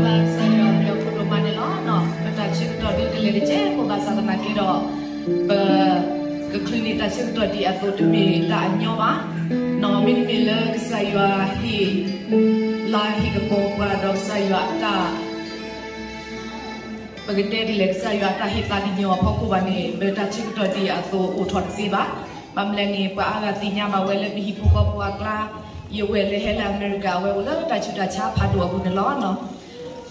ဘၣ်ကစၢ်ယွၤအဘျုးအဖှိၣ်ဒိၣ်မးန့ၣ်လီၤ. ပတၢ်ဆၢကတီၢ်ဒုးတလဲၤတကဲဖိဘၣ်ဆၣ်သနာ်က့ဒီး ပကချုးန့ၢ်တၢ်ဆၢကတီၢ်ဒ်အသိးတမ့ၢ်တၢ်အညီဘၣ်. မ့တမ့ၢ်လၢကစၢ်ယွၤဟ့ၣ်လၤဟ့ၣ်ကပီၤပှၤဒီးကစၢ်ယွၤအတၢ် ပကတဲဒ်လဲၣ် ကစၢ်ယွၤအတၢ်ဟ့ၣ်သးကညီၤအဖီခိၣ်ဘၣ်န့ၣ် ပတၢ်ဆၢကတီၢ်ဒ်အံၤအသိးအိၣ်ထီၣ်တသ့ဘၣ်. ဘၣ်မနုၤလဲၣ်န့ၣ် ပှၤအါဂၤသ့ၣ်ညါဘၣ်ဝဲလၢပဟံၣ်ဖိဃီဖိအကျါ ယဝဲၢ်လၢဟဲလၢအမဲရကၤ အဝဲအိၣ်လၢတၢ်ဆူးတၢ်ဆါဖးဒိၣ်အပူၤန့ၣ်လီၤ.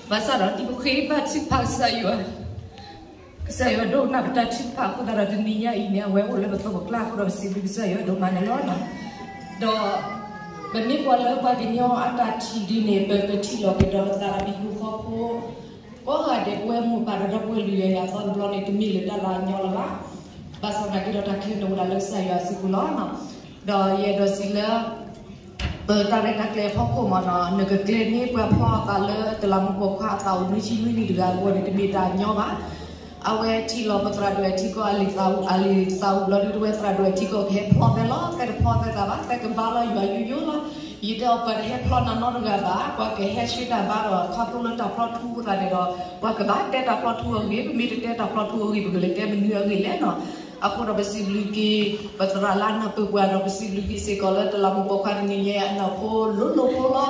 ဘၣ်ဆၣ်ဒီးဒ်ပဃ့ဘါထုကဖၣ်ကစၢ်ယွၤ ကစၢ်ယွၤဒိကနၣ်ပတၢ်ထုကဖၣ်အဃိသတးဒီး တနံၤညါအံၤန့ၣ် အဝဲအိၣ်လၢပသိးပကျါအဃိဒီး ပစံးဘျုးကစၢ်ယွၤဒိၣ်မးန့ၣ်လီၤ. ဒီးပမ့ၢ်ကွၢ်လၢပှၤကညီအတၢ်ထံၣ်ဒ်န့ၣ် ပကထံၣ်လီၤက့ၤဒီးပသးဒီးပဟံၣ်ဖိဃီဖိ ကိးဂၤဒဲး ပဝဲမိၢ်ပၢ်ဒီးဒီပုၢ်ဝဲၢ်လွံၢ်ယၤယၤသီတဘျီန့ၣ် တမ့ၢ်လၢတၢ်လၢအညီလၢၤဘၣ်. ဘၣ်ဆၣ်သနာ်က့ဒီးတၢ်ခဲလၢာ်န့ၣ်အိၣ်ဒၣ်လၢကစၢ်ယွၤအစုပူၤလီၤ. ဒီးယအဲၣ်ဒိးစံးလၢ ပတၢ်ရဲၣ်တၢ်ကျဲၤအဖီခိၣ်မ့ၢ်နီၤ နကကျဲၤန့ၢ်ပှၤဖျီအသးလၢတလးမူးပိာ်ခွါအသးအိၣ်နွံဆံနွံနံၣ်တဂၤအဂီၢ်န့ၣ် တမ့ၢ်တၢ်ညီဘၣ်. အဝဲထံၣ်လီၤပသရၣ်ဒိၣ်ထံကီၢ်အလံာ်သးအူ အလံာ်သးအူဘျီဒုး တဝဲသရၣ်ဒိၣ်ထံကီၢ်ကဟဲဖျီသဲလီၤ. သဲတဖျီသဲသးဘၣ် သဲကဘါလီၤယွၤယိယိလီၤ. ယတဲအီၤပှၤတဟဲဖျီနၤနီတဂၤဘၣ် ပှၤကဟဲဆှၢတၢ်ဘါဒီးခီဖျိလၢတၢ်ဖျီထူအဃိသတးန့ၣ်ဒီး ပှၤကဘၣ်တဲတၢ်ဖျီထူအဂ့ၢ် ပမ့ၢ်တတဲတၢ်ဖျီထူအဂ့ၢ် ပကလဲၤတဲမနုၤအဂ့ၢ်လဲၣ်နီၤ. အဃိဒီးပစံးဘျုးက့ၤ ပသရၣ်လၢအနၢ်ပၢၢ်ပှၤဒီး ပစံးဘျုးက့ၤစ့ၢ်ကီးလၢတလးမူးပိာ်ခွါတနံၤညါအနီၢ်ခိလိၤလိၤဖိလီၤ.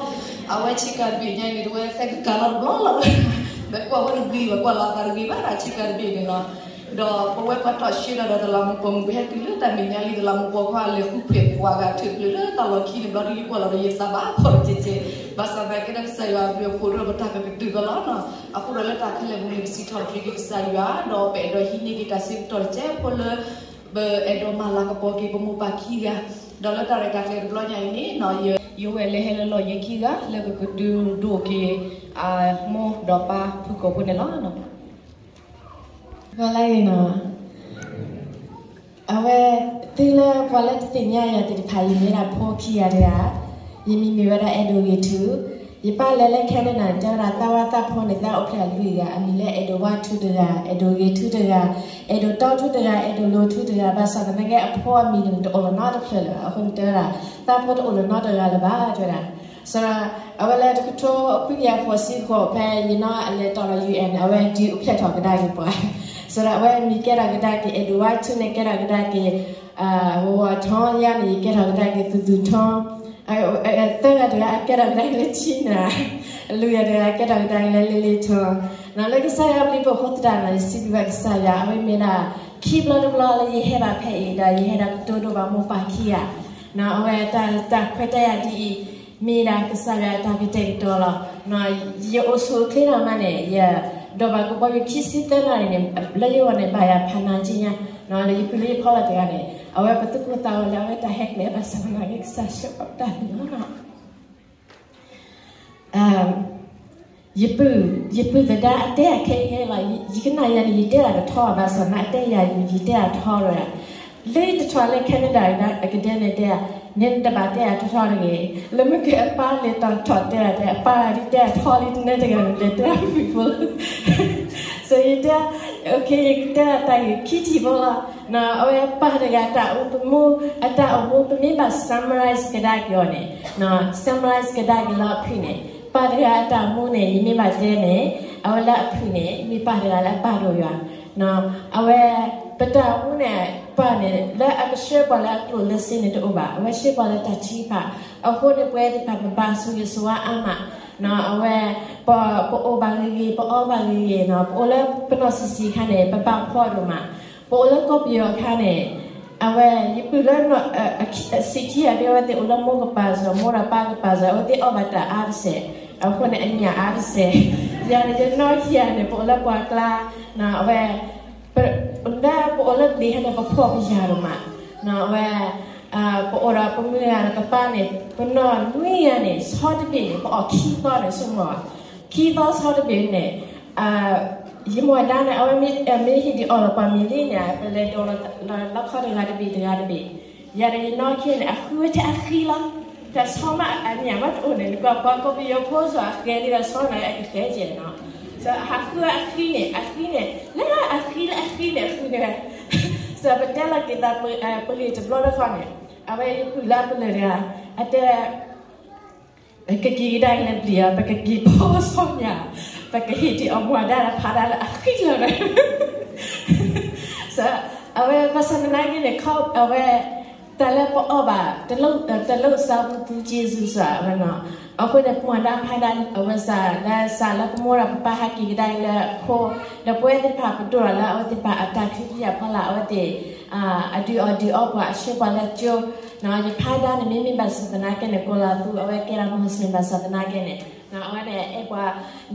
အဝဲဆ့ကၤတဘ့ၣ်ညါန့ၣ် တဝဲသဲကကၤလီၤတဘျီလီၤ. မ့ၢ်ကွၢ်ဝဲတဂ့ၤဘၣ် ကွၢ်လီၤအသးတဂ့ၤဘၣ် ဆ့ကၤတဘ့ၣ်န့ၣ်လီၤ. ဒီးပဝဲပှၤထီၣ်ရှဲဒီးတလးမူးပိာ်မုၣ် ပဟဲတုၤလၢတၢ်မဲာ်ညါလံ တလးမူးပိာ်ခွါလဲၤဃုဖျဲးပှၤဂၤထုးဖျဲးလၢတၢ်လီၢ်ခံန့ၣ်ဘျီဒုး ယကွၢ်လီၤဒီးယသးဘၣ်ဖှီၣ်တကဲးကဲး. ဘၣ်ဆၣ်သနာ်က့ဒီးကစၢ်ယွၤအဘျုးအဖှိၣ်ဒီးပတၢ်ကကတုာ်ကလီၤနီၤ. အဃိဒီးလၢတၢ်ခဲလၢာ်ပူၤန့ၣ် ပစံးထီၣ်ပတြၢၤက့ၤကစၢ်ယွၤ ဒီးပအဲၣ်ဒိးဟံးန့ၢ်က့ၤတၢ်ဆၢကတီၢ်တစဲးဖိလၢ ပအဲၣ်ဒိးမၤလၤကပီၤက့ၤပမိၢ်ပၢ်ခံဂၤ, ဒီးလၢတၢ်ရဲၣ်တၢ်ကျဲၤတဘျီညါအံၤန့ၣ် ယဝဲၢ်လဲၤဟဲလၢလီၢ်ယဲခံဂၤ လၢကကဒုးဒိၣ်က့ၤ မိၢ်ဒီးပၢ်ဖုၣ်ကိာ်ဖိန့ၣ်လီၤ. ဂီၤလၢအံၤနီၤ အဝဲ သုလၢပှၤလၢတသ့ၣ်ညါယၤသ့ၣ်တဖၣ် ယမ့ၢ်ဒၣ်ဖိခံဂၤတဂၤ, ယမံၤမ့ၢ်ဝဲဒၣ်အဲၣ်ဒိးဂ့ၤထူ, ယပၢ်လဲၤလၢ Canada န့ၣ် တဲဝဲဒၣ်သးဝါသးဖိန့ၣ် သးအိၣ်ဖျဲၣ်လွံၢ်ဂၤ, အမံၤလၢအဲၣ်ဒိးဝါထူတဂၤ, အဲၣ်ဒိးဂ့ၤထူတဂၤ, အဲၣ်ဒိးတီထူတဂၤ, အဲၣ်ဒိးလိၤထူတဂၤ, ဘၣ်ဆၣ်သနာ်က့အဖိအမံၤန့ၣ်တအိၣ်လၢၤနီတဖျၢၣ်လၢၤဘၣ်, အဃိန့ၣ်တဲဝဲဒၣ် သးဖိတအိၣ်လၢၤနီတဂၤလၢၤဘၣ် တဲဝဲဒၣ်. စး အဝဲလၢတကထိခွံကယၤဃိးဆံဃိး ဖဲယနီၢ်အလဲၤတီၢ်လီၤ ယူၢ်အဲၣ်န့ၣ် အဝဲဒုးအိၣ်ဖျဲၣ်ထီၣ်ကဒါက့ၤပှၤ, စး အဝဲမံၤကဲထီၣ်ကဒါက့ၤ အဲၣ်ဒိးဝါထူန့ၣ် ကဲထီၣ်ကဒါက့ၤ ဝီၤဝီၤထီ ယၤန့ၣ် ယကဲထီၣ်ကဒါက့ၤသူၣ်သူၣ်ထီ, သၢဂၤတဂၤအကဲထီၣ်ကဒါက့ၤလၢထံနၤ, လွံၢ်ဂၤတဂၤအကဲထီၣ်ကဒါက့ၤလၢလ့လ့ထီ, လၢကစၢ်ယွၤအဘျုးအဖှိၣ်အဃိသတးန့ၣ် ယစံးဘျုးဘၣ်ကစၢ်ယွၤ အဝဲမ့ၢ်ဒၣ် ခံဘျီတဘျီလၢယဟဲဘၣ်ဖဲအံၤဒီး ယဟဲဒၣ်ကတိၤဒိဘၣ်မိၢ်ပၢ်ခံဂၤ, အဝဲတၢ်ခွဲးတၢ်ယာ်ဒ်အံၤ မ့ၢ်ဒၣ်ကစၢ်ယွၤအတၢ်ကတဲာ်ကတီၤလီၤ. ယအိၣ်ဆူၣ်အိၣ်ချ့နီၢ်မးန့ၣ် ယဒိးဘၣ်ကဘီယူၤခံဆံသၢနၣ်ရံၣ်န့ၣ် လၢယဂီၢ်န့ၣ် ဘၣ်ယၤဖးနၤက့ညါ, လၢယပုၢ်လၢယဖီလီၤတဂၤန့ၣ် အဝဲပသူၣ်ကိၢ်သးဂီၤလၢအဝဲတၢ်ဟဲကျဲ ဘၣ်ဆၣ်သနာ်က့ကစၢ်ဆှၢပတၢ်န့ၣ်လီၤ. ယပုၢ်, ယပုၢ်သဒါအတဲအခဲအံၤခဲအံၤလီၤ, ယကနၣ်ယၤန့ၣ် ယတဲဒၣ်တထီဘၣ်ဆၣ်သနာ် အတဲယၤ ယတဲဒၣ်ထီလီၤ. လၢယတထီၣ်လၢ Canada အကဒဲန့ၣ်တဲ, နတဘၣ်တဲဒၣ်ထီထီတဂ့ၤ, လၢမ့ၢ်ကဲအပၢ်လဲၤတီၢ်ထီၣ်တဲဒၣ်တဲ အပၢ်ဒ်တဲဒၣ်ထီလံတနဲတဂၤန့ၣ် လဲၤတဲဖုၣ်ဖိ so ယတဲ, ယကတဲဒၣ်တၢ်ဂ့ၢ်ခံထံၣ်ဖိလီၤ. အဝဲပၢ်တဂၤတၢ်အိၣ်မူ, အတၢ်အိၣ်မူ ပမ့ၢ်ဘၣ် summarize ကဒါက့ၤအီၤန့ၣ်, summarize ကဒါက့ၤလၢအဖုၣ်န့ၣ်, ပၢ်တဂၤအတၢ်အိၣ်မူန့ၣ် ယမ့ၢ်ဘၣ်တဲန့ၣ်, အဝဲလၢအဖုၣ်န့ၣ် မ့ၢ်ပၢ်တဂၤလၢအပၢ်ဒိၣ်ယွၤ, အဝဲ ပတၢ်အိၣ်မူန့ၣ် ပၢ်န့ၣ် လၢအကဆှၢပှၤလၢအကျိၣ်လၢစ့န့ၣ်တအိၣ်ဘၣ်, အဝဲဆှၢပှၤလၢတၢ်ထုကဖၣ်, အဃိန့ၣ် ပဝဲသ့ၣ်တဖၣ်ပဘၣ်ဆိၣ်ဂ့ၤဆိၣ်ဝါအါမး, အဝဲ ပအိၣ်ဘၣ်ဂ့ၤဂ့ၤ ပအီဘၣ်ဂ့ၤဂ့ၤ, ပအိၣ်လၢပနီၢ်ဆံးဆံးအခါန့ၣ် ပဘၣ်ဖှီၣ်ဒိၣ်မး, ပအိၣ်လၢကီၢ်ပယီၤအခါန့ၣ်, အဝဲ ယပုၢ်လၢ ဆံးခံဂၤ အဝဲသ့ၣ်အိၣ်လၢမိၢ်ကပၤစၢၤ မိၢ်ဒီးပၢ်ကပၤစၢၤ အဝဲသ့ၣ်အီဘၣ်တၢ်အါတစဲး, အဃိန့ၣ် အညၣ်အါတစဲး, ယၤန့ၣ် ယနီၢ်ခံဂၤန့ၣ် ပအိၣ်လၢပှၤကျါ, အဝဲ လၢပအိၣ်လၢပျံၤဟဲန့ၣ် ပဖှီၣ်ပယာ်ဒိၣ်မး, အဝဲ ပအိၣ်ဒီးပမုၢ်ဂၤဒီးပပၢ်န့ၣ် ပနီၢ်နွံဂၤန့ၣ် ဆီတဘ့ၣ်န့ၣ် ပအီၣ်ခံသီန့ၣ် ဆိကမိၣ်, ခံသီဆီတဘ့ၣ်န့ၣ်, ယမီၢ်ဒါန့ၣ် အဝဲမ့ၢ်ဟ့ၣ်ဒုးအီၣ်လီၤပှၤမ့ၤလံန့ၣ် ပလဲၤဒိးလီၤခီၣ်တဂၤတဘ့ၣ်တဂၤတဘ့ၣ်, ယၤဒီးယနီၢ်ခံန့ၣ် အဃုဝဲထဲအဃံလီၤ, တၢ်ဆီမးအညၣ်မးတအိၣ်န့ၣ် နကွၢ်ပှၤကီၢ်ပယီၤဖိစီၤအဃဲၤလံဒီးဆီန့ၣ် အကဃဲၤကဲးနီၤ, အဃုအဃံန့ၣ် အဃံန့ၣ် လၢအဃံလၢအဃံန့ၣ် အဃုန့ၣ်, စီၤပတဲလီၤက့ၤသး ပဂ့ၢ်တဘျီတခီန့ၣ်, အဝဲယပုၢ်လၢပလၢၢ်တဂၤ, အတဲ ကက့ၤကဒါက့ၤလၢပျံၤအီၤ ပကက့ၤဖီၣ်ဆီၣ်ညါ, ပကဟ့ၣ်တ့ၢ်အီၤမူဒါဒီးဖးဒါလၢအဃံလၤဒီး အဝဲဘၣ်ဆၣ်သနာ်က့န့ၣ် အဝဲ တၢ်လၢပအီၣ်ဘၣ် တလိၣ်စးဘူးသူ က့ၤစူးစးဝဲနီၤ. အဃိန့ၣ် ပမူဒါဖးဒါ အဝဲစးလၢ စးလၢပမူဒါပပၢ်ဟဲက့ၤကဒါက့ၤလၢအခိၣ် ဒီးပဝဲသ့ၣ်တဖၣ်ပဒိၣ်ဒီးလၢအဝဲသ့ၣ်တဖၣ်အတၢ်ခံကယၤဖီလာ် အဝဲသ့ၣ် အဒုးအီၣ်ဒုးအီပှၤ အဆှၢပှၤလၢကၠိ ယဖးဒါန့ၣ် မ့မ့ၢ်ဘၣ်ဆၣ်သနာ်က့န့ၣ် ကိးလီၤသူ အဝဲကဲဒၣ် Muslim ဘၣ်ဆၣ်သနာ်က့န့ၣ် အဝဲန့ၣ် အဲၣ်ပှၤ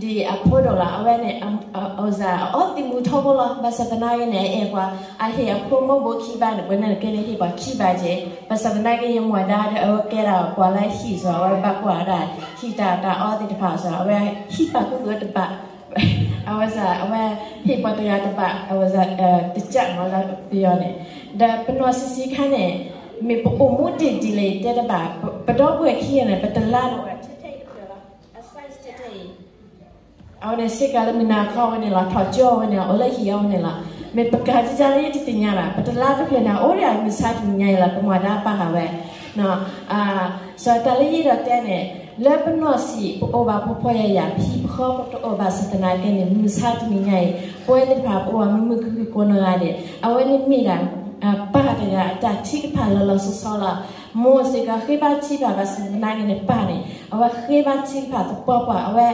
ဒ်အဖိဒိၣ်လီၤ. အဝဲန့ၣ် အ အီၣ်သံးမူၤထီဘိလီၤ. ဘၣ်ဆၣ်သနာ်က့န့ၣ် အအဲၣ်ပှၤ အဟ့ၣ်အဖိမုၣ်ဘိခံဘၣ်န့ၣ် ပဝဲန့ၣ်ကဲန့ၣ်ဟ့ၣ်ပှၤခံဘၣ်က့ၤ. ဘၣ်ဆၣ်သနာ်က့ ယမူဒါဒီး အဝဲကဲဒၣ်ပှၤလၢဟံၣ်စ့ၢ် အဝဲဘၣ်ကွၢ်ဝဲဒၣ် ဟံၣ်တၢ်တၢ်အီသ့ၣ်တဖၣ်စ့ၢ် အဝဲဟံၣ်ပာ်ခူသူၣ်ဝဲတဘၣ် အဝဲစး အဝဲဟ့ၣ်ပှၤတဂၤတဘၣ် အဝဲစး တကးမးလၢပယီၤန့ၣ် ဒီးပနီၢ်ဆံးဆံးခါန့ၣ် မ့ၢ်ပအိၣ်မူဒ်လဲၣ်တဲတဘၣ် ပဒီပုၢ်ဝဲၢ်ခံဂၤန့ၣ် ပတလါဒီးဝဲ ထဲထဲအံၤတဖျၢၣ်လီၤ အ size ထဲထဲအံၤ အဝဲန့ၣ် စ့ၢ်ကီးလၢမုၢ်နၤခီဝဲန့ၣ်လီၤ ထီၣ်ကၠိဝဲန့ၣ် အိၣ်လၢဟံၣ်အဝဲန့ၣ်လီၤ. မ့ၢ်ပကးကကလၢယတသ့ၣ်ညါဘၣ် ပတလါတဖျၢၣ်န့ၣ် အိၣ်ဒီးမုၢ်ဆါတနံၤညါအံၤလီၤ ပမူဒါပာ်ဃာ်ဝဲ စီၤတၢ်လၢယအဲၣ်ဒိးတဲန့ၣ် လၢပနီၢ်ဆံး ပအိၣ်ဘၣ်ဖှီၣ်ဖှီၣ်ယာ်ယာ် ပဟံၣ်ပဃီပတအိၣ်ဘၣ်ဆၣ်သနာ်က့န့ၣ် မုၢ်ဆါတနံၤညါအံၤ ပဝဲသ့ၣ်တဖၣ်ပအိၣ်ဘၣ်မုာ်မုာ်ခုၣ်ခုၣ်ကိးနီၢ်ဂၤဒဲး အဝဲန့ၣ်မ့ၢ်ဒၣ် ပၢ်တဂၤအတၢ်ထုကဖၣ်လီၤလီၤဆီဆီလီၤ. မိၢ်စ့ၢ်ကီးဃ့ဘါထုကဖၣ်ဘၣ်ဆၣ်သနာ်က့န့ၣ် ပၢ်န့ၣ် အဝဲဃ့ဘါထုကဖၣ်သပှၢ်ပှၢ် အဝဲ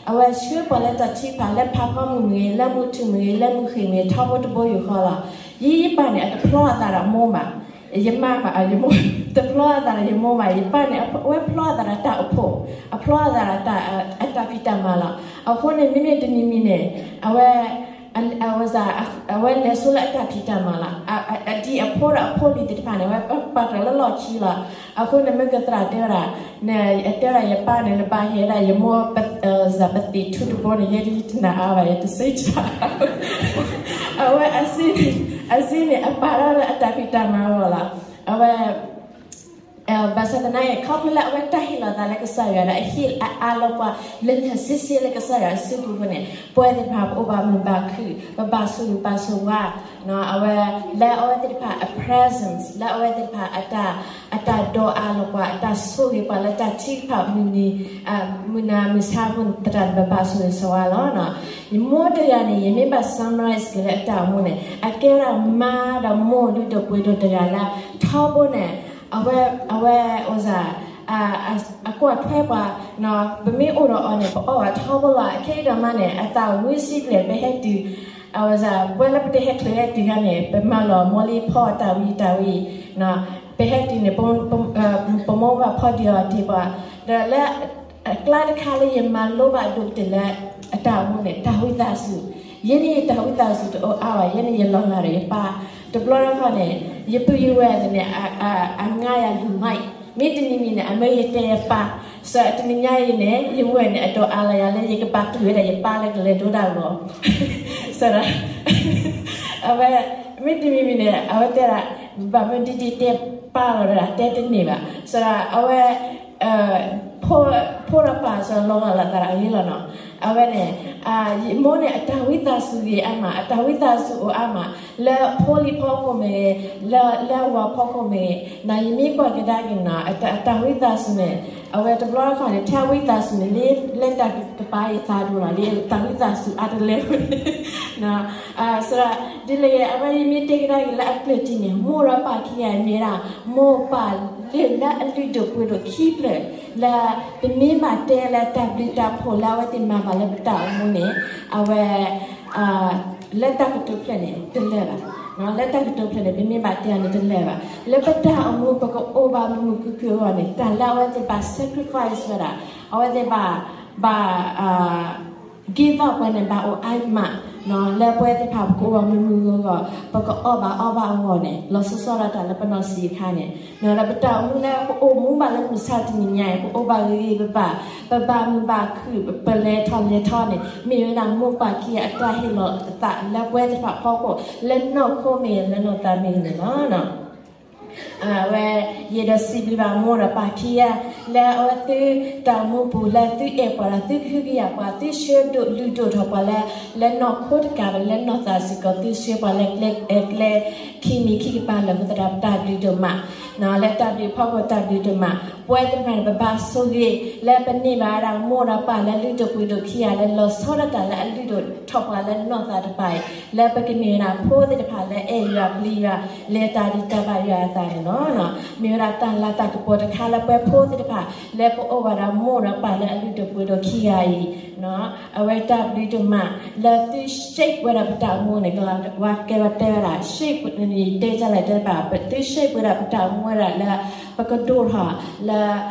အဝဲဆှၢပှၤလၢတၢ်ထုကဖၣ် လၢဖးဖီမုၢ်မ့ၢ်ဂ့ၤ လၢမုၢ်ထူၣ်မ့ၢ်ဂ့ၤ လၢမုၢ်ဃ့ၢ်မ့ၢ်ဂ့ၤ ထီဘိတဘိယူၢ်ဃီလီၤ. ယဲယပၢ်န့ၣ် အတဖျီအသးဒီးမိၢ်ဘၣ် ယမါဘၣ် ယမိၢ် တဖျီအသးဒီးယမိၢ်ဘၣ် ယပၢ်န့ၣ် အဝဲဖျီအသးဒီးတၢ်အိၣ်ဖှိၣ် အဖျီအသးဒီး အတၢ်ဖံးတၢ်မၤလီၤ. အဃိန့ၣ် မ့မ့ၢ်တမံၤမံၤန့ၣ် အဝဲ အဝဲစး အဝဲလဲၤဆိလၢအတၢ်ဖံးတၢ်မၤလီၤ. အဒံအဖိဒီးအဖိလံၤသ့ၣ်တဖၣ်န့ၣ် အဝဲပာ်တၢ်လၢလီၢ်ခံလီၤ. အဃိန့ၣ် မ့ၢ်ကသရၣ်တဲဝဲဒၣ် နတဲဝဲဒၣ်ယပၢ်န့ၣ် နဘၣ်ဟဲဒၣ် ယမိၢ်ပသံးထူတဘိန့ၣ် ယဲဒၣ်တနာ်အါဘၣ် ယတစ့ၢ်ကီး အဝဲ အစ့န့ၣ် အစ့န့ၣ်အပာ်ထီၣ်လၢအတၢ်ဖံးတၢ်မၤအဂီၢ်လီၤ. အဝဲ ဘၣ်ဆၣ်သနာ်က့ ခီဖျိလၢအဝဲတၢ်ဟ့ၣ်လီၤသးလၢကစၢ်ယွၤဒီး အဟ့ၣ်အအးလီၤပှၤ လၢလၢဆ့ဆ့လၢကစၢ်ယွၤအစုပူၤအဃိန့ၣ် ပဝဲသ့ၣ်တဖၣ် ပအိၣ်ဘၣ်မုာ်ဘၣ်ခုၣ် ပဘၣ်ဆိၣ်ဂ့ၤဘၣ်ဆိၣ်ဝါ အဝဲ လၢအဝဲသ့ၣ်တဖၣ်အ presence လၢအဝဲသ့ၣ်တဖၣ် အတၢ်ဒိးအးလီၤပှၤ အတၢ်ဆိၣ်ဂ့ၤပှၤလၢတၢ်ထုကဖၣ်မုၢ်နံၤ မုၢ်နၤမုၢ်ဆါအဃိန့ၣ် သရၣ်န့ၣ် ပဘၣ်ဆိၣ်ဂ့ၤဆိၣ်ဝါလီၤ. ယမိၢ်တဂၤန့ၣ် ယမ့ၢ်ဘၣ် summarize က့ၤလၢအတၢ်အိၣ်မူန့ၣ် အကဲဒၣ်မါဒီးမိၢ်လုၢ်ဒိၣ်ပှ့ၤဒိၣ်တဂၤလၢ ထီဘိန့ၣ် အဝဲ အဝဲအိၣ်စ့ၢ် အကွၢ်ထွဲပှၤ ပမ့ၢ်အိၣ်ဒီးအီၤန့ၣ် ပအီၣ်ဘၣ်ထီဘိလီၤ. ခဲအံၤဒီးမါန့ၣ် အသးဝံစံဘျဲၣ် ပဟဲတုၤ အဝဲစ့ၢ် ပဝဲလၢပတဟဲချုးဟဲတုၤခါန့ၣ် ပမၤလီၤမိၢ်လံဖီတၢ်ဝံတၢ်ဝံ ပဟဲတုၤန့ၣ် ပမိၢ်ဘၣ်ဖီဒံးအီၤတ့ၢ်ပှၤ ဒီးလၢ အကျါတခါလၢယမၤလိဘၣ်အဒိၣ်ကတၢၢ်လၢ အတၢ်အိၣ်မူန့ၣ် တၢ်ဝံသးစူၤ ယဲန့ၣ်ယတၢ်ဝံသးစူၤတအိၣ်အါဘၣ် ယဲန့ၣ်ယလီၤဂာ်ဒီးယပၢ် တဘျီတခီန့ၣ် ယပုၢ်ယဝဲၢ်န့ၣ် အငါယၤလူၤမးအံၤ မ့ၢ်တမံၤမံၤန့ၣ် အမၢယတဲယပၢ် စးတနံၤညါအံၤန့ၣ် ယဝဲၢ်န့ၣ် အဒိးအါလီၤယၤလၢယကဘၣ်တုၤဝဲဒၣ်ယပၢ်လၢကလဲၤဒိဒၣ်လီၤ စး အဝဲ မ့ၢ်တမံၤမံၤန့ၣ် အဝဲတဲဒၣ် ဘၣ်မနုၤဒ်တဲပၢ်လီၤဒၣ် တဲတန့ၢ်ဘၣ် စး အဝဲ ဖိဒီးပၢ်စးလီၤဂာ်လိာ်သးအဂ့ၢ်လီၤနီၤ အဝဲန့ၣ် ယမိၢ်န့ၣ် အတၢ်ဝံသးစူၤဂ့ၤအါမး အတၢ်ဝံသးစူၤအိၣ်အါမး လၢဖိလံၤဖီခိၣ်မ့ၢ်ဂ့ၤ လၢအဝၤဖီခိၣ်မ့ၢ်ဂ့ၤ နယမ့ၢ်ကွၢ်ကဒါက့ၤနီၤ အတၢ်ဝံသးစူၤန့ၣ် အဝဲတဘျီတခီန့ၣ် ထဲဝံသးစူၤန့ၣ် လၢတၢ်ကပၤယသးဒိၣ်လီၤ လၢတၢ်ဝံသးစူၤအါတလၢ စး ဒ်လဲၣ်ဂ့ၤ အဝဲယမ့ၢ်တဲကဒါက့ၤလၢအကျၢၢ်တံၢ်န့ၣ် မိၢ်ဒီးပၢ်ခံဂၤမ့ၢ်ဒၣ် မိၢ်ပၢ်လၢလၢအလုၢ်ဒိၣ်ပှ့ၤဒိၣ်ခံဖျၢၣ် လၢပမ့ၢ်ဘၣ်တဲလၢတၢ်ဘျုးတၢ်ဖှိၣ်လၢအဝဲသ့ၣ်မၤဘၣ်လၢပတၢ်အိၣ်မူန့ၣ် အဝဲ လၢတၢ်ကတိၤဖျၢၣ်န့ၣ် တလၢာ်ဘၣ် လၢတၢ်ကတိၤဖျၢၣ်န့ၣ် ပမ့ၢ်ဘၣ်တဲအီၤန့ၣ်တလၢာ်ဘၣ် လၢပတၢ်အိၣ်မူပကအိၣ်ဘၣ်မုာ်မုာ်ခုၣ်ခုၣ်အဂီၢ်န့ၣ် တၢ်လၢအဝဲသ့ၣ်ဘၣ် sacrifice ဝဲဒၣ် အဝဲသ့ၣ်ဘၣ် ဘၣ် give up ဝဲန့ၣ် ဘၣ်အိၣ်အါမး လၢပဝဲသ့ၣ်တဖၣ်ပကအိၣ်ဘၣ်မုာ်မုာ်ဂီၢ်ဂီၢ် ပကအီၣ်ဘၣ်အီဘၣ်အဂီၢ်န့ၣ် လီၤဆီဆီဒၣ်တၢ်လၢပနီၢ်ဆံးအခါန့ၣ် ဒီးပတၢ်အိၣ်မူလၢပအိၣ်မူဘၣ်လၢမုၢ်ဆါတနံၤညါအံၤ ပအိၣ်ဘၣ်ဂ့ၤဂ့ၤ ပဘၣ် ပဘၣ်မုာ်ဘၣ်ခုၣ် ပလဲၤထီၣ်လဲၤထီန့ၣ် မ့ၢ်ဝဲဒၣ်မိၢ်ပၢ်ခံဂၤအတၢ်ဟ့ၣ်လီၤအသးလၢပဝဲသ့ၣ်တဖၣ်ဖီခိၣ် လၢနီၢ်ခိမ့ၢ်ဂ့ၤ လၢနီၢ်သးမ့ၢ်ဂ့ၤန့ၣ်လီၤ. အဝဲ ယအဲၣ်ဒိးစံးဘျုးဘၣ်မိၢ်ဒီးပၢ်ခံဂၤ လၢအဝဲသုတၢ်အိၣ်မူပူၤ လၢသုအဲၣ်ပှၤဒီးသုကဟုကယာ်ပှၤ သုဆှၢဒိၣ်လုၢ်ဒိၣ်ထီၣ်ပှၤလၢ လၢနီၢ်ခိတကးဘၣ် လၢနီၢ်သးစ့ၢ်ကီး သုဆှၢပှၤလၢကျဲ ကျဲခံမံၤခံကပၤလၢာ်အဃိသတး တၢ်ဘျုးဒိၣ်မး လၢတၢ်ဘျုးဖီခိၣ်တၢ်ဘျုးဒိၣ်မး ပဝဲသ့ၣ်တဖၣ်န့ၣ် ပဘၣ်ဆိၣ်ဂ့ၤ လၢပန့ၢ်ဘၣ်ဝဲဒၣ်မိၢ်ဒီးပၢ်လၢအလုၢ်ဒိၣ်ပှ့ၤဒိၣ်ခံဂၤ လၢလီၤဆီဒၣ်တၢ်လၢအလုၢ်ဒိၣ်ထီၣ်ပှၤလၢနီၢ်သးတဖၣ်အံၤ, လၢပကန့ၢ်ဝဲဒၣ်ဖိသ့ၣ်တဖၣ်လၢအဲၣ်ယွၤပျံၤယွၤ လဲၤတၢ်ဒံးတၢ်ဘၣ်ယွၤအသးန့ၣ်လီၤ. မ့ၢ်ဝဲဒၣ်တၢ်လၤတၢ်ကပီၤတခါလၢပဝဲဖိသ့ၣ်တဖၣ် လၢပအိၣ်ဘၣ်ဒီးမိၢ်ဒီးပၢ်လၢအလုၢ်ဒိၣ်ပှ့ၤဒိၣ်ခံဂၤအံၤ အဝဲတၢ်ဘျုးဒိၣ်မး လၢသု shape ဝဲဒၣ်ပတၢ်အိၣ်မူန့ၣ် ကလီၤဝါကဲဝဲတဲဝဲဒၣ် shape န့ၣ် တဲဒ်လဲၣ်တဲဘၣ် သု shape ဝဲဒၣ်ပတၢ်အိၣ်မူဝဲဒၣ်လၢ ပကဒိၣ်ထီၣ် လၢ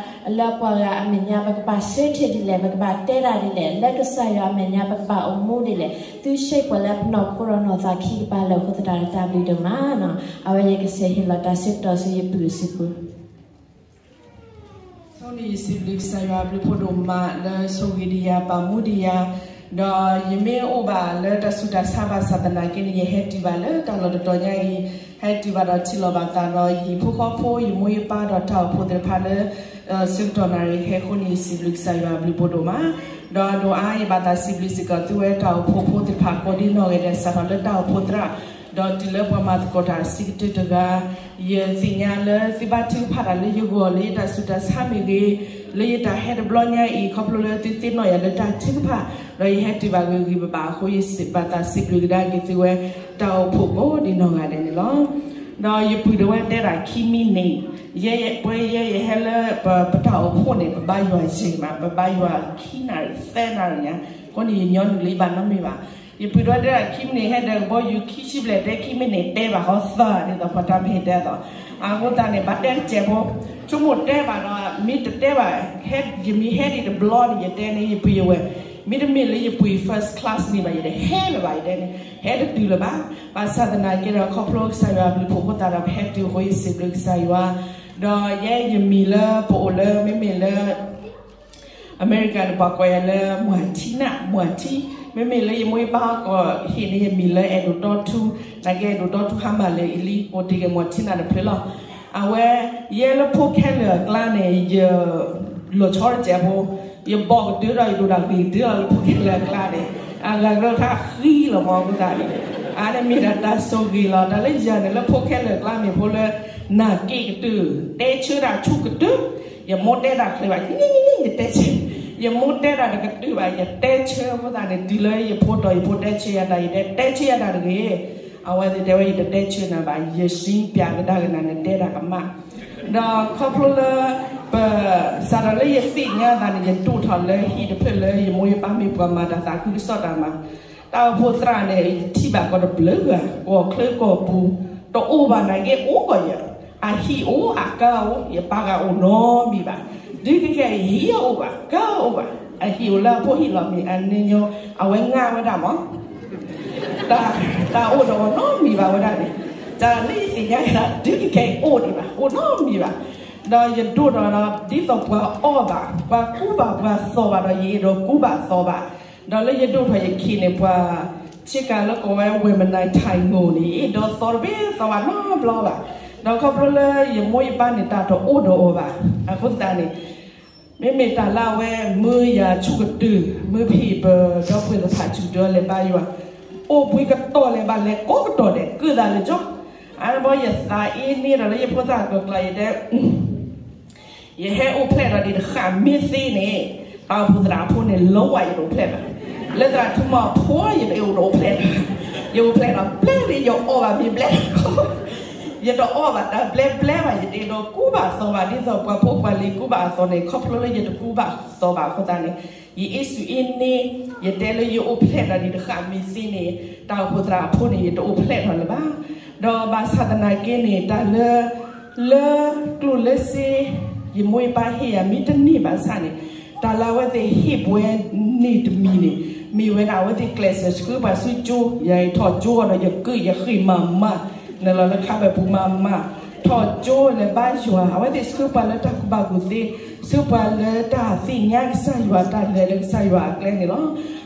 လၢပှၤဂၤအမဲာ်ညါ ပကဘၣ်ဆၢထၢၣ်ဒ်လဲၣ် ပကဘၣ်တဲတၢ်ဒ်လဲၣ် လၢကစၢ်ယွၤအမဲာ်ညါ ပကဘၣ်အိၣ်မူဒ်လဲၣ် သု shape ပှၤလၢပနီၢ်ခိဒီးနီၢ်သးခံကပၤလၢာ်အဃိသတးဒီး တၢ်ဘျုးဒိၣ်မးနီၤ. အဝဲယကဆဲးဟ့ၣ်လီၤတၢ်ဆၢကတီၢ်ဆူယပုၢ်အစုပူၤ ဆိန့ၣ်ယစံးဘျုးကစၢ်ယွၤအဘျုးဖးဒိၣ်မး လၢဆိၣ်ဂ့ၤဒံးယၤ ပာ်မူဒံးယၤ, ဒီးယမ့ၢ်အိၣ်ဘၣ်လၢတၢ်ဆူးတၢ်ဆါဘၣ်ဆၣ်သနာ်က့န့ၣ် ယဟဲတုၤဘၣ်လၢတၢ်လီၢ်တတီၤညါအံၤ, ဟဲတုၤဘၣ်ဒီးထံၣ်လိာ်ဘၣ်သးဒီး ယဟံၣ်ဖိဃီဖိ ယမိၢ်ယပၢ်ဒီးတၢ်အိၣ်ဖှိၣ်သ့ၣ်တဖၣ်လၢ ဆၢကတီၢ်နၣ်ရံၣ်ဟဲအဃိန့ၣ် ယစံးဘျုးကစၢ်ယွၤအဘျုးဖးဒိၣ်မး, ဒီးဒိၣ်အါယဘၣ်သးစံးဘျုးစ့ၢ်ကီးသုဝဲတၢ်အိၣ်ဖှိၣ်ဖိသ့ၣ်တဖၣ်ကိးဒ်နီၢ်ဂၤဒဲး စးထီၣ်လၢတၢ်အိၣ်ဖှိၣ်သရၣ် ဒီးတုၤလၢပှၤမၤသကိးတၢ်အဆံးကတၢၢ်တဂၤ, ယသ့ၣ်ညါလၢသုဘၣ်ထုကဖၣ်တၢ်လၢယဂီၢ် လၢယတၢ်ဆူးတၢ်ဆါမ့ၢ်ဂ့ၤ, လၢယတၢ်ဟဲတဘျီညါအံၤ ခီဖျိလၢသုသ့ၣ်နီၣ်ယၤလၢတၢ်ထုကဖၣ်, ဒီးယဟဲတုၤဘၣ်ဂ့ၤဂ့ၤဘၣ်ဘၣ်အဃိ ယဘၣ်သးစံးဘျုးကဒါက့ၤသုဝဲ တၢ်အိၣ်ဖှိၣ်ကိးဒ်နီၢ်ဂၤဒဲးန့ၣ်လီၤ. ဒီးယပုၢ်ဒီးဝဲတဲဒၣ်ခံမံးနံး, ယဲယပှဲၤယဲယဟဲလၢပပတၢ်အိၣ်ဖှိၣ်န့ၣ် ပဘါယွၤယဲၢ်မး ပဘါယွၤခံနၣ်ရံၣ်သၢနၣ်ရံၣ်ညါ, အဃိန့ၣ် ယညီနုၢ်လၢယဘၣ်နီတမံၤဘၣ်. ယပုၢ်ဒီးဝဲတဲဒၣ်ခံမံးနံး ဟဲဒီးကဘီယူၤခံဆံဘျဲၣ် တဲခံမံးနံးတဲဘၣ်ဟီသၢ ဒ်သိးပှၤတၢ်မ့ၢ်တဲအသိး, အဃိသတးန့ၣ် ဘၣ်တဲတစဲးဖိ, ဆိကမိၣ်တဲဘၣ်ဒီး မ့ၢ်တတဲဘၣ်, ယမ့ၢ်ဟဲဒံးတဘျီန့ၣ် ယတဲန့ၢ်ယပုၢ်ယဝဲၢ်, မ့တမ့ၢ်လၢယပုၢ်အံၤ first class န့ၣ်ဘၣ် ယတဟဲလၢၤဘၣ် ယတဲန့ၣ် ဟဲတတုၤလၢၤဘၣ်. ဘၣ်ဆၣ်သနာ်က့ဒီး ခီဖျိကစၢ်ယွၤအဘျုးဖးဒိၣ်အဃိသတးဒီး ပဟဲတုၤအဃိ ယစံးဘျုးကစၢ်ယွၤ, ဒီးယဲယမံၤလၢပအိၣ်လၢ မ့မ့ၢ်လၢ အမဲရကၤန့ၣ် ပှၤကိးယၤလၢ မွၤထံနၢ် မွၤထံ, မ့မ့ၢ်လၢယမိၢ်ယပၢ်ဟီၣ်ကဝီၤဟ့ၣ်န့ၢ်ယမံၤလၢအဲၣ်ဒိးတီထူ, နာ်က့အဲၣ်ဒိးတီထူဟါမၢ်လၢအံၤလံ အိၣ်တ့ၢ်က့ၤမွၤထံနၢ်တဖျၢၣ်လီၤ. အဝဲ ယဲလၢဖိခဲလၢာ်အကျါန့ၣ် ယ လီၤဆီတစဲးဖိ, ယဘီၣ်ကတၢၢ်ဒီး ယဒိၣ်တၢ်ဂ့ၤကတၢၢ်လၢဖိခဲလၢာ်အကျါန့ၣ်, အဂၤကရၢၢ်ထါဃံလီၤမးအဃိသတးန့ၣ်, အါန့ၣ်မ့ၢ်ဒၣ်တၢ်ဆိၣ်ဂ့ၤလီၤ. တၢ်လၢယၤန့ၣ် လၢဖိခဲလၢာ်အကျါမ့ၢ်ဖိလၢ နာ်က့ကတၢၢ်, တဲဆၢတၢ်ဆူၣ်ကတၢၢ်, ယမိၢ်တဲတၢ်ချ့ဘၣ် ယတဲဆၢ, ယမိၢ်တဲတၢ်တကတၢၢ်ဘၣ် ယတဲဆၢအဃိသတးန့ၣ် တုၤလၢယဖိတီၢ်ယဖိတဲဆၢယၤတၢ် ယတဲတဲဆၢယၤတၢ်တဂ့ၤ, အဝဲသ့ၣ်တဲဝဲ ယတတဲဆၢနၤဘၣ် ယစံပၠးကဒါက့ၤနၤ နတဲတၢ်ကမၣ် ဒီးခီဖျိလၢ ပ စးထီၣ်လၢယသ့ၣ်ညါသးန့ၣ် ယဒိၣ်ထီၣ်လၢဟံၣ်တဖျၢၣ်လၢ ယမိၢ်ယပၢ်မ့ၢ်ပှၤမၤတၢ်သးခုကစီၣ်တၢ်မၤ, တၢ်အိၣ်ဖှိၣ်သရၣ်န့ၣ် ယထံၣ်ဘၣ်ကီးတဘျုးဂၤ ကီၢ်ချၢကီၢ်ပူၤ, တအိၣ်ဘၣ်နာ်က့အိၣ်ကီးယၤ, အဟံၣ်အိၣ်အကါအိၣ် ယပာ်ဂၤအိၣ်နီတမံၤဘၣ်, ဒုးကဲကဲအံၤ ဟံၣ်အိၣ်ဘၣ် ကါအိၣ်ဘၣ်, အဟံၣ်အိၣ်လၢအဖိဟံၣ်လီၤမ့ၢ်အန့ၣ်ညီ, အဝဲငါဝဲဒၣ်မး တၢ် တၢ်အိၣ်ဒီးအီၤနီတမံၤဘၣ်ဝဲဒၣ်န့ၣ်, တၢ်လၢယသ့ၣ်ညါယၤ ဒုးကဲကဲအံၤအိၣ်ဒံးဘၣ် အိၣ်နီတမံၤဘၣ်, ဒီးယဒိၣ်ထီၣ်ဒီး ဒ်သိးပှၤအီၣ်ဘၣ် ပှၤကူဘၣ်ပှၤသိးဘၣ်ဒီး ယအဲၣ်ဒိးကူဘၣ်သိးဘၣ်, ဒီးလၢယဒိၣ်ထီၣ်ယခံးန့ၣ် ပှၤ ဆ့ကၤလၢကိးဝဲ ဝဲၢ်မနၤထံၣ်ငိၣ်န့ၣ် ယအဲၣ်ဒိးသိးတဘ့ၣ်သိးဘၣ်နီတဘျီဘၣ်, ဒီးခီဖျိလၢယမိၢ်ယပၢ်န့ၣ် တၢ်တအိၣ်ဒီးအီၤဘၣ်, အဃိသတးန့ၣ် မ့မ့ၢ်တၢ်လၢအဝဲမၢယၤဆူၣ်ကတၢၢ် မၢဖံးပဒီပုၢ်ဝဲၢ်သ့ၣ်တဖၣ်ဆူၣ်ကတၢၢ်လဲၤဘါယွၤ, အိၣ်ဘှံးကတီၢ်လဲၤဘၣ်လဲၤကိးကတီၢ်ဒဲး ကုၢ်သးလၢကၠီ, အါတဘျီယသးအ့န့ၣ်ဒီးလၢယဖိသၣ်ကျၢၤကျၢၤ ယတဲ ယဟဲအိၣ်ဖျဲၣ်ဒီးဒံးတဃၣ်မ့ၢ်သ့န့ၣ်, တၢ်အိၣ်ဖှိၣ်သရၣ်အဖိန့ၣ် လီဝဲယတအိၣ်ဖျဲၣ်ဘၣ်, လၢသရၣ်ထူမီၤဖိ ယတအိၣ်တအိၣ်ဖျဲၣ်ဘၣ်, ယအိၣ်ဖျဲၣ်ဒီးဘျဲၣ်န့ၣ် ယအီၣ်ဘၣ်မ့ၢ်ဘျဲၣ်တခီ, ယတအီၣ်ဘၣ်တၢ်ဘျဲၣ်ဘျဲၣ်ဘၣ် ယတအဲၣ်ဒိးကူဘၣ်သိးဘၣ် ဒ်သိးပှၤဖိပှၤလံၤကူဘၣ်အသိးန့ၣ် ခီဖျိလၢယတကူဘၣ်သိးဘၣ်အဃိသတးန့ၣ်, ယအ့ၣ်စူၣ်အ့န့ၣ်, ယတဲလၢယအိၣ်ဖျဲၣ်ဒီးဒံးတဃၣ်မ့ၢ်သ့န့ၣ်, တၢ်အိၣ်ဖှိၣ်သရၣ်အဖိန့ၣ် ယတအိၣ်ဖျဲၣ်ထီၣ်လၢၤဘၣ်, ဒီးဘၣ်ဆၣ်သနာ်က့န့ၣ် တၢ်လၢ လၢကျိၣ်လၢစ့ ယမိၢ်ယပၢ်ဟ့ၣ်ယၤမ့ၢ်တန့ၢ်ဘၣ်ဆၣ်န့ၣ်, တၢ်လၢအဝဲသ့ၣ်ဟ့ၣ်ပှဲၤန့ၢ်တမံၤန့ၣ်, မ့ၢ်ဝဲဒၣ်အဝဲသ့ၣ်ကျဲးစၢးဆှၢပှၤဆူကၠိ, ယၤအံၤထီၣ်ကၠိအီၤဒီးယကုၢ်ယဃ့ၢ်မၤမၢ်, နလီၤလၢခါဘဲပူၤမၤမၢ်, ထီၣ်ကၠိလဲၤဘါယွၤ, အဝဲသ့ၣ်ဆှၢပှၤလၢတၢ်ကူၣ်ဘၣ်ကူၣ်သ့, ဆှၢပှၤလၢတၢ်သ့ၣ်ညါကစၢ်ယွၤ တၢ်လဲၤလၢကစၢ်ယွၤအကျဲန့ၣ်လီၤ.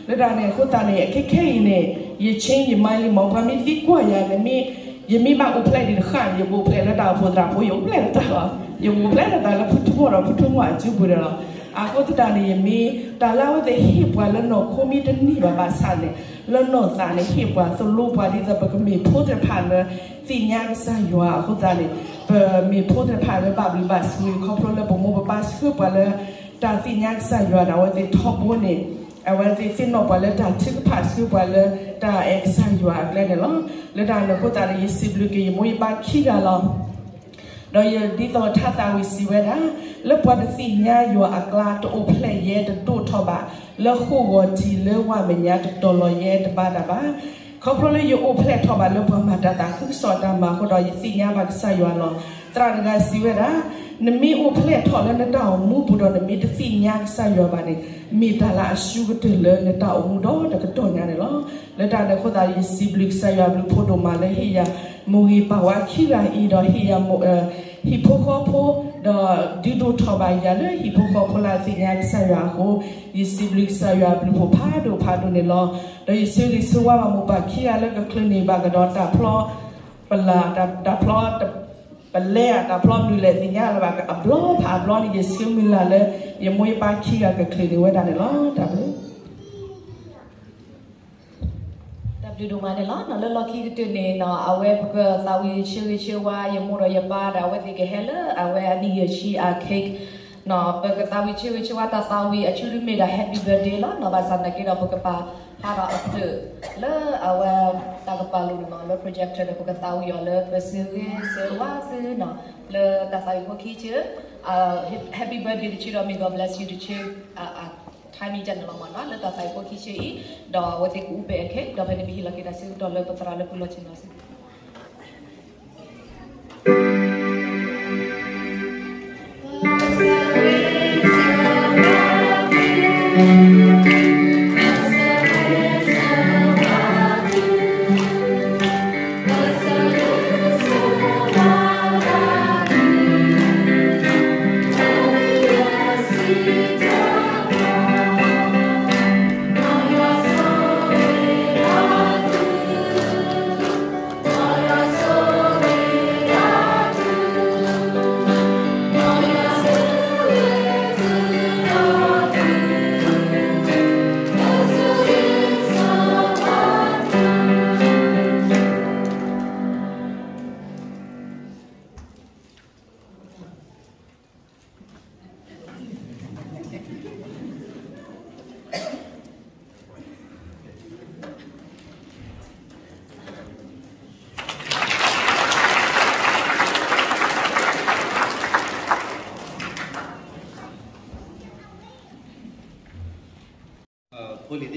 လၢတၢ်န့ၣ်အဃိသတးန့ၣ် အခဲခဲအံၤန့ၣ် ယ change ယ mind လံမး, ပှၤမ့ၢ်သံကွၢ်ယၤန့ၣ် ယမ့ၢ်ဘၣ်အိၣ်ဖျဲၣ်ဒံးတဃၣ်န့ၣ် ယကအိၣ်ဖျဲၣ်လၢတၢ်အိၣ်ဖှိၣ်သရၣ်ဖိ ယအိၣ်ဖျဲၣ်လၢတၢ်လီၤ. ယကအိၣ်ဖျဲၣ်လၢတၢ်လၢဖုထူမီၢ်ဒီးဖုထူမီၢ်အစုပူၤဒီးလီၤ. အဃိသတးန့ၣ် ယမ့ၢ်တၢ်လၢအဝဲသ့ၣ်ဟ့ၣ်ပှၤလၢနီၢ်ခိမ့ၢ်တန့ၢ်ဘၣ်ဘၣ်ဆၣ်န့ၣ်, လၢနီၢ်သးန့ၣ် ဟ့ၣ်ပှၤသိၣ်လိပှၤဒ်သိးပကမ့ၢ်ဖိသ့ၣ်တဖၣ်လၢ သ့ၣ်ညါကစၢ်ယွၤအဃိသတးန့ၣ်, ပမ့ၢ်ဖိသ့ၣ်တဖၣ်လၢဘၣ်ဘျုးဘၣ်ဆိၣ်ဂ့ၤ ခီဖျိလၢပမိၢ်ပပၢ်ဆှၢပှၤလၢ တၢ်သ့ၣ်ညါကစၢ်ယွၤန့ၣ် အဝဲသ့ၣ်ထီဘိန့ၣ်, အဝဲသ့ၣ်သ့ၣ်နီၣ်ပှၤလၢတၢ်ထုကဖၣ်ဆှၢပှၤလၢ တၢ်အဲၣ်ကစၢ်ယွၤအကျဲန့ၣ်လီၤ. လၢတၢ်န့ၣ်အဃိသတးန့ၣ် ယစံးဘျုးက့ၤယမိၢ်ယပၢ်ခံဂၤလီၤ. ဒီးယဒ်သိးထါသးဝံၣ်စံးဝဲဒၣ်, လၢပှၤတသ့ၣ်ညါယွၤအကျါ တအိၣ်ဖျဲၣ်ယဲတဒိၣ်ထီၣ်ဘၣ်, လၢဃိာ်ဂီၤထံးလၢဝၢ်မဲာ်ညါတတီၤလီၤယဲတဘါတၢ်ဘၣ်. ခီဖျိလၢယအိၣ်ဖျဲၣ်ထီၣ်ဘၣ်လၢပှၤမၤတၢ်သးခုကစီၣ်တၢ်မၤအဃိဒီး ယသ့ၣ်ညါဘၣ်ကစၢ်ယွၤလီၤ. သရၣ်တဂၤစံးဝဲဒၣ်, နမ့ၢ်အိၣ်ဖျဲၣ်ထီၣ်လၢနတၢ်အိၣ်မူပူၤဒီးနမ့ၢ်တသ့ၣ်ညါကစၢ်ယွၤဘၣ်န့ၣ်, မ့ၢ်တၢ်လၢအရှုံးကတၢၢ်လၢနတၢ်အိၣ်မူဒီတကတီၢ်ညါန့ၣ်လီၤ. လၢတၢ်န့ၣ်အဃိသတး ယစံးဘျုးကစၢ်ယွၤအဘျုးအဖှိၣ်ဒိၣ်မးလၢဟ့ၣ်ယၤ မိၢ်ဂ့ၤပၢ်ဝါခံဂၤအံၤဒီးဟ့ၣ်ယၤ ဟံၣ်ဖိဃီဖိ, ဒီးဒုးဒိၣ်ထီၣ်ဘၣ်ယၤလၢဟံၣ်ဖိဃီဖိလၢအသ့ၣ်ညါကစၢ်ယွၤအဃိ, ယစံးဘျုးကစၢ်ယွၤအဘျုးအဖှိၣ်ဖးဒိၣ်ဖးဒိၣ်န့ၣ်လီၤ. ဒီးယဆၢဂ့ၤဆၢဝါဘၣ်မိၢ်ပၢ်ခံဂၤလၢကချုးန့ၢ်ဘၣ်ကဒီးတၢ်ဖျီ ပလၢ် တၢ်ဖျီ ပလဲအတၢ်ဖျီမနုၤလဲၣ်သ့ၣ်ညါလၢၤဘၣ် အဘျီဖးအဘျီန့ၣ် ယဆၢမုၢ်လၢ်လၢ ယမိၢ်ယပၢ်ခံဂၤကချုးန့ၢ်ဝဲဒၣ်န့ၣ်လီၤ. တၢ်ဘျုး တၢ်ဘျုးဒိၣ်မးန့ၣ်လီၤ. လၢလီၢ်ခံကတၢၢ်န့ၣ် အဝဲပကသးဝံၣ်ဆၢဂ့ၤဆၢဝါ ယမိၢ်ဒီးယပၢ်ဒီး အဝဲသ့ၣ်ကဟဲလၢအဝဲအနံၣ်ယဲၢ်ဆံအ cake ပကသးဝံၣ်ဆၢဂ့ၤဆၢဝါတၢ်သးဝံၣ်အဆူၣ်တမ့ၢ်ဒီး Happy Birthday လီၤ. ဘၣ်ဆၣ်သနာ်က့ဒီး ပကပာ်ဖျါထီၣ်အဖျၢၣ်လၢအဝဲတၢ်ကပာ်လိာ်န့ၣ်လီၤ လၢ projector ဒီး ပကသးဝံၣ်အီၤလၢပဆၢဂ့ၤဆၢဝါသုန့ၣ် လၢတၢ်သးဝံၣ်ဖိခံဆၢ Happy Birthday တဆၢဒီး May God bless you တဆၢ timing န့ၣ်လီၤမ့ၢ်နီၤ လၢတၢ်သးဝံၣ်ဖိခံဆၢအံၤ ဒီးအဝဲသ့ၣ်ကအိၣ်ပဲအ cake ဒီးဖဲန့ၣ်ပဟ့ၣ်လီၤက့ၤတၢ်ဆၢကတီၢ်လၢပသရၣ်လၢပလီၢ်ဆ့ၣ်နီၤစ့ၢ်ကီးဖိလံၤသ့ၣ်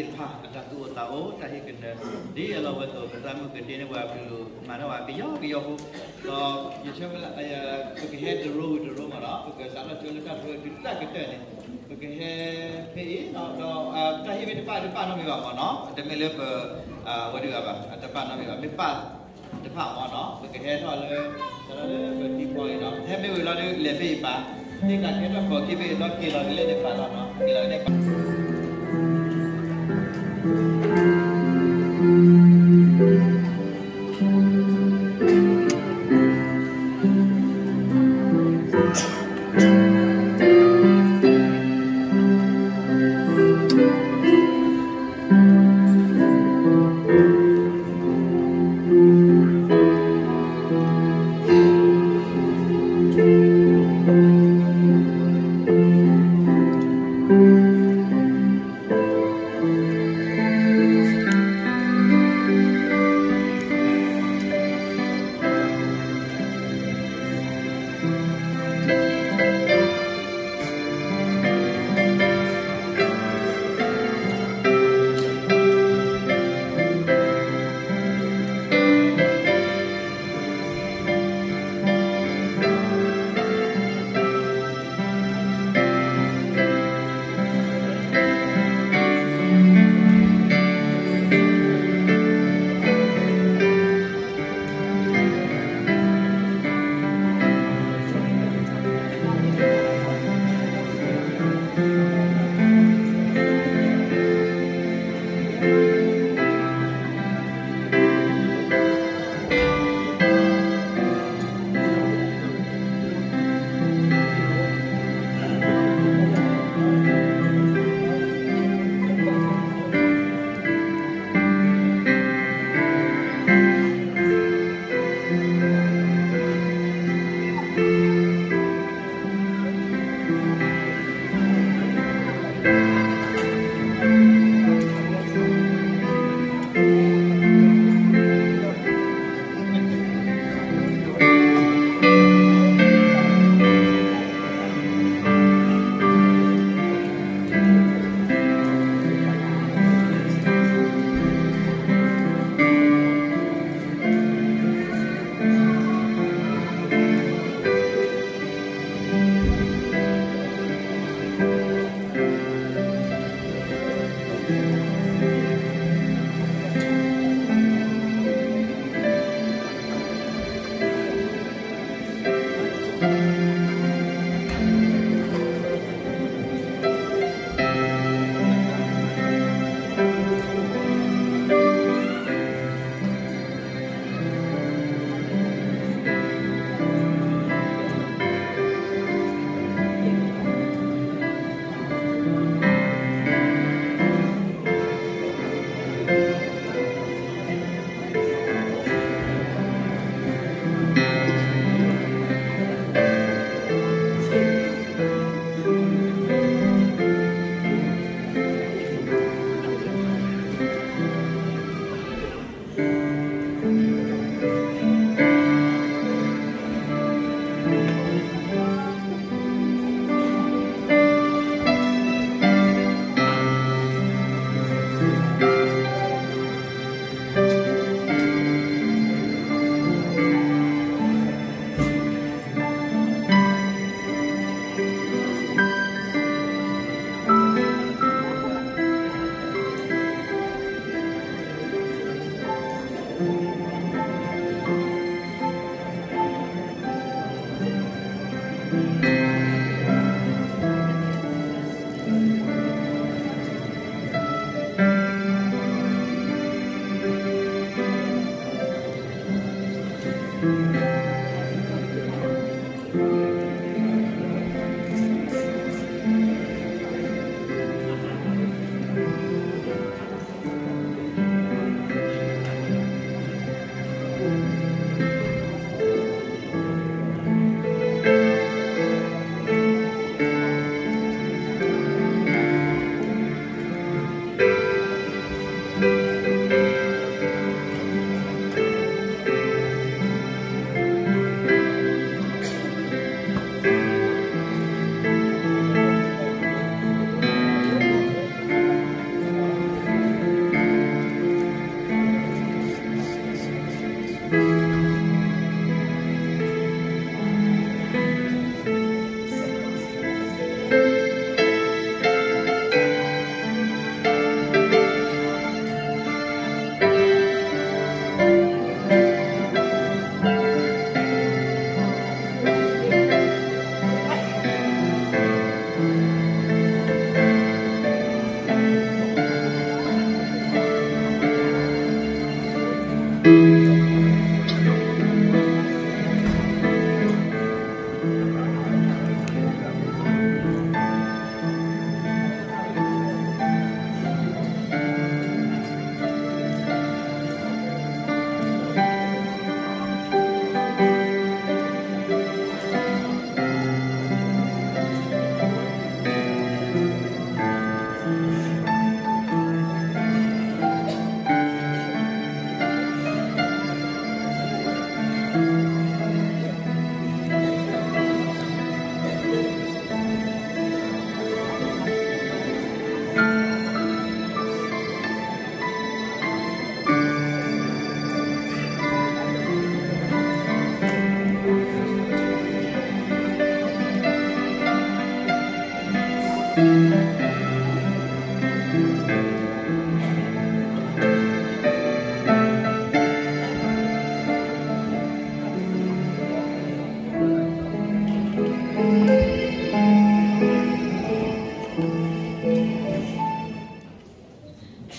တဖၣ် အတၢ်သူၣ်အိၣ်သးအိၣ် တၢ်ဟ့ၣ်ကနၢၤ ဒ်အလီၢ်ဝဲအသိး ကသးမုၢ်ကဒ့န့ၢ်ပှၤ ပမၤထီၣ်ပှၤကယီကယီဖိ ဒီးယဆၢမုၢ်လၢ် ပကဟဲတရိဝံၤတရိမ့ၢ်နီၤ ပကစးထီၣ်ဆိလၢတၢ်တရိတုၤတၢ်ကတၢၢ်န့ၣ် ပကဟဲဖဲအံၤ ဒီးတၢ်ဟ့ၣ်မ့ၢ်တဘၣ်တဘၣ်နီတမံၤဘၣ်မ့ၢ်နီၤ တမ့ၢ်လၢပ ဝဲဒၣ်ဘၣ် တဘၣ်နီတမံၤဘၣ် မ့ၢ်ဘၣ်တဖၣ်မ့ၢ်နီၤ ပကဟဲထီၣ်လၢ စးထီၣ်လၢပထံပီၤအံၤဒီး ဟဲမ့ၢ်ဝံၤလီၤဒုး လဲၤဖဲအံၤပၢ် သ့ၣ်တၢ်ကဲထီၣ်ကီၢ်ခံဘ့ၣ်အံၤဒီးက့ၤလီၤကလဲၣ်န့ၣ်ပၢ်လီၤနီၤ က့ၤလီၤကလဲၣ်ပၢ်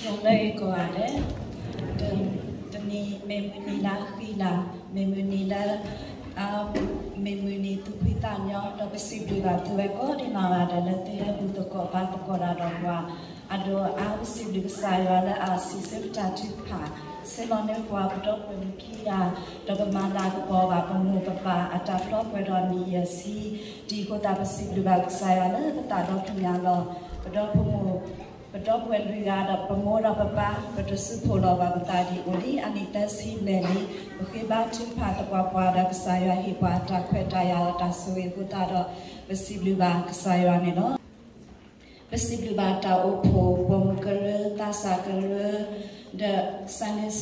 လၢဂ့ၤကိးဂၤဒဲး, တနံၤမ့ၢ်မုၢ်နံၤလၢအဃံလၤ, မ့ၢ်မုၢ်နံၤလၢ မ့ၢ်မုၢ်နံၤသူၣ်ဖှံသးညီ ဒီးပစံးဘျုးဘၣ်သုဝဲကိးဒံးနီၢ်ဂၤဒဲး လၢသုဟဲဘူၣ်သကိးဘါသကိးတၢ်ဒီးပှၤ အဒိၣ်အါ ပစံးဘျုးကစၢ်ယွၤလၢအစံးဆၢပတၢ်ထုကဖၣ် ဆဲးလီၤန့ၢ်ပှၤပဒီပုၢ်ဝဲၢ်ခံဂၤ ဒီးပမၤလၤကပီၤဘၣ်ပမိၢ်ပပၢ်အတၢ်ဖျီပှဲၤဒီးနံၣ်ယဲၢ်ဆံ, ဒ်အံၤအဃိသတး ပစံးဘျုးဘၣ်ကစၢ်ယွၤလၢပသးဒီဖျၢၣ်ညါလီၤ. ပဒီဖိမိၢ် ပဒီပုၢ်ဝဲၢ်လွံၢ်ဂၤဒီးပမိၢ်ဒီးပပၢ် ပတစုဖိးလီၤဘၣ်ပသးဒံးအိၣ်လံ အနံၣ်သၢဆံဘျဲၣ်လံ. ပဃ့ဘါထုကဖၣ်သပှၢ်ပှၢ်ဒီးကစၢ်ယွၤဟ့ၣ်ပှၤတၢ်ခွဲးတၢ်ယာ်ဒီးတၢ်ဆိၣ်ဂ့ၤအဃိသတးဒီး ပစံးဘျုးဘၣ်ကစၢ်ယွၤန့ၣ်လီၤ. ပစံးဘျုးဘၣ်တၢ်အိၣ်ဖှိၣ် ပိာ်မုၣ်ကရၢ သးစၢ်ကရၢ ဒီး Sunday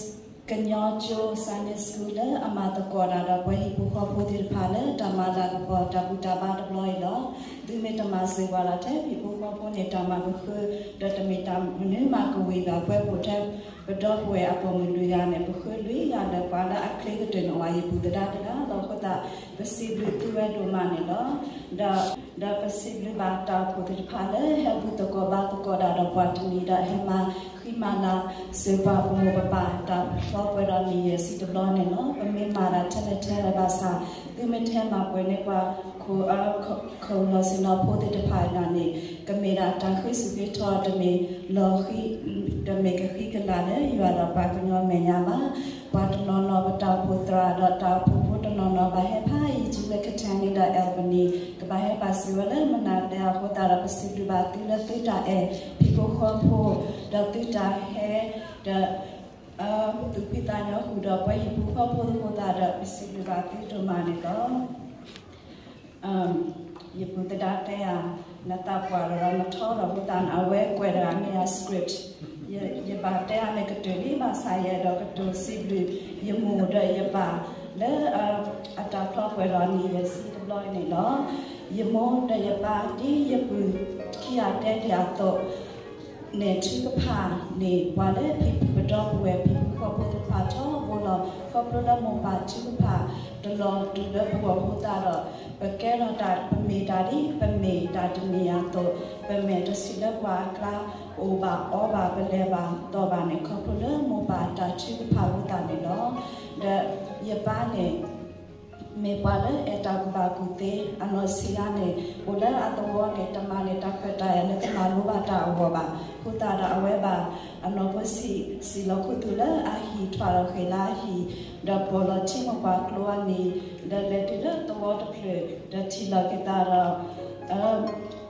ကညီကၠိ Sunday School လၢအမၤသကိးတၢ်ဒီးပှၤဟံၣ်ဖိဃီဖိသ့ၣ်တဖၣ်လၢတၢ်မၤလၤကပီၤတၢ်ဘူၣ်တၢ်ဘါတဘျီအံၤလီၤ. သုမ့ၢ်တမၤစၢၤပှၤလီၤထဲ ဟံၣ်ဖိဃီဖိန့ၣ် တၢ်မၤကဃၢ ဒီးတမ့ၢ်တၢ်မနုၤမၤကဝံၤဘၣ် ပှဲၤပိာ်ထဲ ပဒီပုၢ်ဝဲၢ်အပိာ်မုၣ်လွံၢ်ဂၤန့ၣ် ပဃၢလွံၢ်ဂၤလၢပှၤလၢအချ့ကတၢၢ်န့ၣ် အိၣ်ယပုၢ်သဒါတဂၤလီၤ. အဃိသတး ပစံးဘျုးသုဝဲဒိၣ်မးန့ၣ်လီၤ. ဒီး ဒီးပစံးဘျုးဘၣ်တၢ်အိၣ်ဖှိၣ်သ့ၣ်တဖၣ်လၢဟဲဘူၣ်သကိးဘါသကိးတၢ်ဒီးပှၤတနံၤဒီးဟဲမၤဃံမၤလၤစၢၤပှၤပမိၢ်ပပၢ်တၢ်ဖျီပှဲၤဒီးနံၣ်ယဲၢ်ဆံတဘျီန့ၣ်လီၤ. ပမ့ၢ်မၤတၢ်ထဲလဲၣ်ထဲလဲၣ်ဘၣ်ဆၣ် သုမ့ၢ်ထဲမၤပှဲၤန့ၢ်ပှၤ ခိၣ်အၢ ခိၣ်လီၤဆ့ၣ်နီၤဖိသ့ၣ်တဖၣ်န့ၣ် ကမ့ၢ်ဒၣ်တၢ်ဃ့ဆူၣ်ဃ့ထီၣ် တမ့ၢ်လီၤဃံ တမ့ၢ်ကဃံကလၤလၢယွၤဒီးပှၤကညီမဲာ်ညါဘၣ်. ပှၤတနီၤနီၤ ပတၢ်အိၣ်ဖှိၣ်သရၣ်ဒီးတၢ်အိၣ်ဖှိၣ်ဖိတနီၤနီၤ ဘၣ်ဟဲဖးယံၤ တုၤလၢ Kittanning ဒီး Albany ကဘၣ်ဟဲဘၣ်စၢၤဝဲလၢမနၤကျဲအဃိသတးဒီး ပစံးဘျုးဘၣ်သုလၢသုတၢ်အဲၣ်ဟံၣ်ဖိဃီဖိ ဒီးသုတၢ်ဟဲ ဒီး သူၣ်ဖှံသးညီဃုာ်ဒီးပှၤဟံၣ်ဖိဃီဖိအဃိသတးဒီး ပစံးဘျုးဘၣ်သုဒိၣ်မးန့ၣ်လီၤ. ယပုၢ်သဒါတဲယၤ နသးပှၢ်ဒီးနထီဒီးအဃိသတးန့ၣ် အဝဲကွဲးတဂၤမ့ၢ်ယၤ script ယဘၣ်တဲအါန့ၢ်ကတၢၢ်လံ ဘၣ်ဆၣ်ယအဲၣ်ဒိးကတိၤစံးဘျုး ယမိၢ်ဒီးယပၢ်လၢ အတၢ်ဖျီပှဲၤဒီးနံၣ်ယဲၢ်ဆံတဘျီအံၤန့ၣ်လီၤ. ယမိၢ်ဒီးယပၢ်ဒ်ယပုၢ်ခံဂၤတဲတ့ၢ်အသိး န့ၣ်ထုကဖၣ်န့ၢ်ပှၤလၢဟံၣ်ပူၤပဒီပုၢ်ဝဲၢ် ဟံၣ်ဖိဃီဖိသ့ၣ်တဖၣ်ထီဘိလီၤ. ခီဖျိလၢမိၢ်ပၢ်ထုကဖၣ်တလီၤတူာ်လၢပဂီၢ်အဃိသတးဒီး ပကဲထီၣ်တၢ် ပမ့ၢ်တၢ်ဒ်ပမ့ၢ်တၢ်တမံၤအသိး ပမဲာ်တဆံးလၢပှၤအကျါ အိၣ်ဘၣ်အီဘၣ် ပလဲၤဘၣ်တီၢ်ဘၣ်န့ၣ် ခီဖျိလၢမိၢ်ပၢ်တၢ်ထုကဖၣ်အဃိသတးန့ၣ်လီၤ. ဒီးယပၢ်န့ၣ် မ့ၢ်ပှၤလၢအဲၣ်တၢ်ကူၣ်ဘၣ်ကူၣ်သ့ အနီၢ်ဆံးအါန့ၣ် အိၣ်လၢအသဝီန့ၣ် တမၤန့ၢ်တၢ်ခွဲးတၢ်ယာ်လၢကမၤလိဘၣ်တၢ်အဂီၢ်ဘၣ်. အဃိသတးဒီးအဝဲဘၣ် အနီၢ်ဖိဆံး စံၣ်လီၤခူသူၣ်လၢအဟံၣ် ထွဲလီၤဃ့ၢ်လၢအဟံၣ် ဒီးပိာ်လီၤထံမိၢ်ပှၢ်ကျိအနံၤ ဒီးလဲၤတုၤလၢသဝီတဖျၢၣ် ဒီးထံၣ်လီၤက့ၤသးဒီး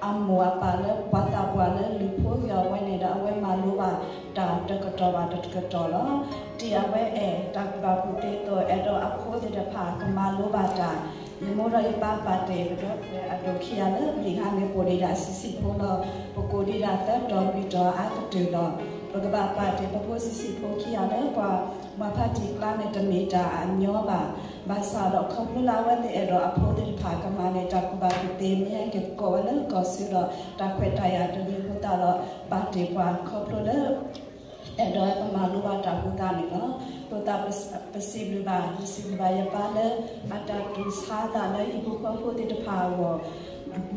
အမိၢ်အပၢ်လၢပှၤသးပှၢ်လၢလုၢ်ဖိဂ့ၤအဝဲန့ၣ်ဒီး အဝဲမၤလိဘၣ်တၢ်တကတီၢ်ဘၣ်တကတီၢ်လီၤ. ဒ်အဝဲအဲၣ်တၢ်ကူၣ်ဘၣ်ကူၣ်သ့အသိး အဲၣ်ဒိးအဖိသ့ၣ်တဖၣ်ကမၤလိဘၣ်တၢ်, ယမိၢ်ဒီးယပၢ်ပာ်တ့ၢ် ပဒီပုၢ်ဝဲၢ်အဒိၣ်ခံဂၤလၢပလံၤဟါန့ၣ် ပအိၣ်ဒံးဒၣ်ဆံးဆံးဖိလီၤ. ပကအိၣ်ဒံးဒၣ်သၢတီၤလွံၢ်တီၤအါကတၢၢ်လီၤ. ပကဘၣ်ပာ်တ့ၢ်ပဖိဆံးဆံးဖိခံဂၤလၢပှၤမၤဖါတံၢ်ကျါန့ၣ် တမ့ၢ်တၢ်အညီဘၣ်. ဘၣ်ဆၣ်ဒီးခီဖျိလၢအဝဲသ့ၣ်အဲၣ်ဒိးအဖိသ့ၣ်တဖၣ်ကမၤန့ၢ်တၢ်ကူၣ်ဘၣ်ကူၣ်သ့ မ့ၢ်ဟဲက့ၤကိးဝဲလၢကီၢ်ဆၢဒီး တၢ်ခွဲးတၢ်ယာ်တမံၤအဃိသတးဒီး ပာ်တ့ၢ်ပှၤခီဖျိလၢ အဲၣ်ဒိးကမၤလိဘၣ်တၢ်အဃိသတးန့ၣ်လီၤ. အဃိသတး ပစံးဘျုးဘၣ် ပစံးဘျုးဘၣ်ယပၢ်လၢ အတၢ်တူၢ်ဆါသးလၢဟံၣ်ဖိဃီဖိသ့ၣ်တဖၣ်အဂီၢ်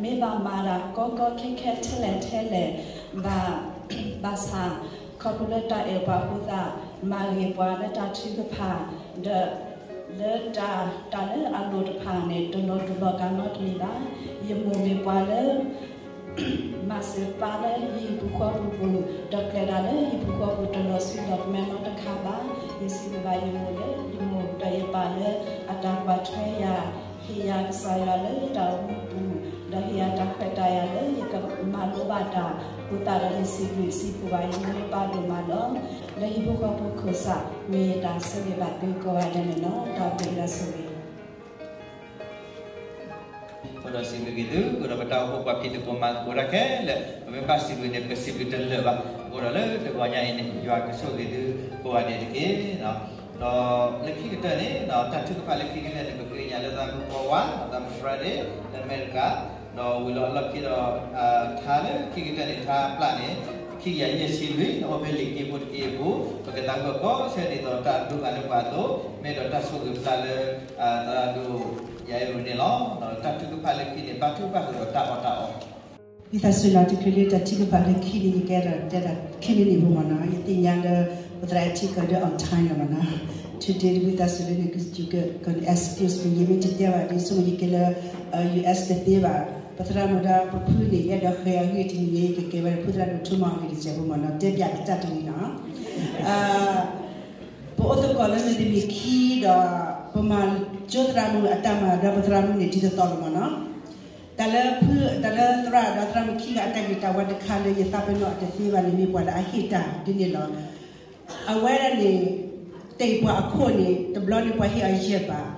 မ့ၢ်ဘၣ်မၤတၢ်ကီကီခဲခဲထဲလဲၣ်ထဲလဲၣ် ဘၣ် ဘၣ်ဆၣ် ခီဖျိလၢတၢ်အဲၣ်ပှၤအဃိသတး မၤဂ့ၤပှၤလၢတၢ်ထုကဖၣ် ဒီး လၢတၢ် တၢ်လၢအလိၣ်တဖၣ်န့ၣ် တလီၤတူာ်လီၤကာ်နီတမံၤဘၣ်. ယမိၢ်မ့ၢ်ပှၤလၢ မၤစၢၤပၢ်လၢယဟံၣ်ပူၤဃီပူၤပူၤ ဒီးကျဲၤတၢ်လၢဟံၣ်ပူၤဃီပူၤတလီၤဆံးလီၤကမဲနီတခါဘၣ်. ယစံးဘျုးဘၣ်ယမိၢ်လၢ ယမိၢ်ဒီးယပၢ်လၢအတၢ်ကွၢ်ထွဲယၤ ဟ့ၣ်ယၤကစၢ်ယွၤလၢတၢ်အိၣ်မူပူၤ ဒီးဟ့ၣ်ယၤတၢ်ခွဲးတၢ်ယာ်လၢယကမၤလိဘၣ်တၢ်အဃိသတးဒီး ယစံးဘျုးစံးဖှိၣ်ဘၣ်ယမိၢ်ယပၢ်ဒိၣ်မးလီၤ. လၢဟံၣ်ဖိဃီဖိခိၣ်စး မ့ၢ်ယတၢ်ဆၢဂ့ၤဘၣ်သုကိးဂၤဒဲးန့ၣ်လီၤ. တၢ်ဘျုးယွၤဆိၣ်ဂ့ၤ အဃိဒီးစံးဘျုးက့ၤသု အဃိဒီးပတၢ်အိၣ်ဖှိၣ်ပှၤဖံးသကိးမၤသကိးတၢ်ခဲလၢာ် ပမ့ၢ်ဘၣ်စံးဘျုးန့ၣ် ပစံးဘျုးတလၢာ်ဘၣ်. အဃိဒီးလၢတဂီၤညါအံၤန့ၣ် ယွၤကဆိၣ်ဂ့ၤသုကိးဂၤဒဲးတက့ၢ်. ဒီးလၢခံကတၢၢ်န့ၣ် တၢ်ထုကဖၣ်လၢခံကတၢၢ်န့ၣ် ပဃ့ကညးလၢသးမုၢ်ပှၤဝါ သးမုၢ် Friday လၢအမဲရကၤ ဒီးဝံၤလီၤအလီၢ်ခံဒီး ထါလၢခံကတၢၢ်န့ၣ် ထါပျၢ်န့ၣ် ခံကယၤယဲၢ်ဆံလွံၢ် အိၣ်ဖဲလံာ်က့ဖိတက့အပူၤ ပကသးဂၢၢ်ကီဆၢဒ်သိးတၢ်ဒိးဘၣ်လၢပှၤအသိး မ့ၢ်ဒီးတၢ်ဆိၣ်ဂ့ၤပျၢ်လၢ သရၣ်ဒိၣ်ယၤအ့ၣ်ရူၤန့ၣ်လီၤ. တၢ်ထုကဖၣ်လၢခံန့ၣ် ဘါထုကဖၣ်ဃုာ်ဒီးတၢ်အီၣ်တၢ်အီ ဝံသးစူၤလီၤ တချုးလၢတၢ်ထုကဖၣ်လၢခံန့ၣ် ယကဲဒီးတဲဒၣ်ခံမံးနံးဖိမ့ၢ်နီၤ, ယသ့ၣ်ညါလၢ ပသရၣ်အဲၣ်ထံကီၢ်ဒီး on time လီၤမ့ၢ်နီၤ. Today ဝံသးစူၤလၢနက you can excuse me ယမ့ၢ်တတဲဘၣ်ဒ်ဆိမိၣ်ယကဲလၢ US တသ့ဘၣ်. ပသရၣ်မုၣ်ဒီးပဖုန့ၣ် အဲၣ်ဒိးဃဲၤအဂ့ၢ်တနံၤန့ၣ် ယကကဲဝဲဒၣ်ဖုသရၣ်ဒိၣ်ထူမီၤအဂ့ၢ်တစဲးဖိမ့ၢ်နီၤ, တဲပၠးကတၢၢ်တနံၤနီၤ. ပအိၣ်သကိးလၢမုၢ်တနံၤခံဒီး ပမၤကၠိသရၣ်မုၣ်အတၢ်မၤဒီးပသရၣ်မုၣ်န့ၣ် ဒ်သိးသိးလီၤမ့ၢ်နီၤ. တၢ်လၢဖု တၢ်လၢသရၣ်ဒီးသရၣ်မုၣ်ခံဂၤအတၢ်ဂ့ၢ်တၢ်ဝီတခါလၢယသးပ့ၤနီၣ်အတသ့ဘၣ်န့ၣ် မ့ၢ်ပှၤလၢအဟ့ၣ်တၢ်ဒ်န့ၣ်လီၤ. အဝဲဒၣ်န့ၣ် တ့ၢ်ပှၤအခိၣ်န့ၣ် တဘျီန့ၣ်ပှၤဟ့ၣ်အီၤယဲၢ်ဘး,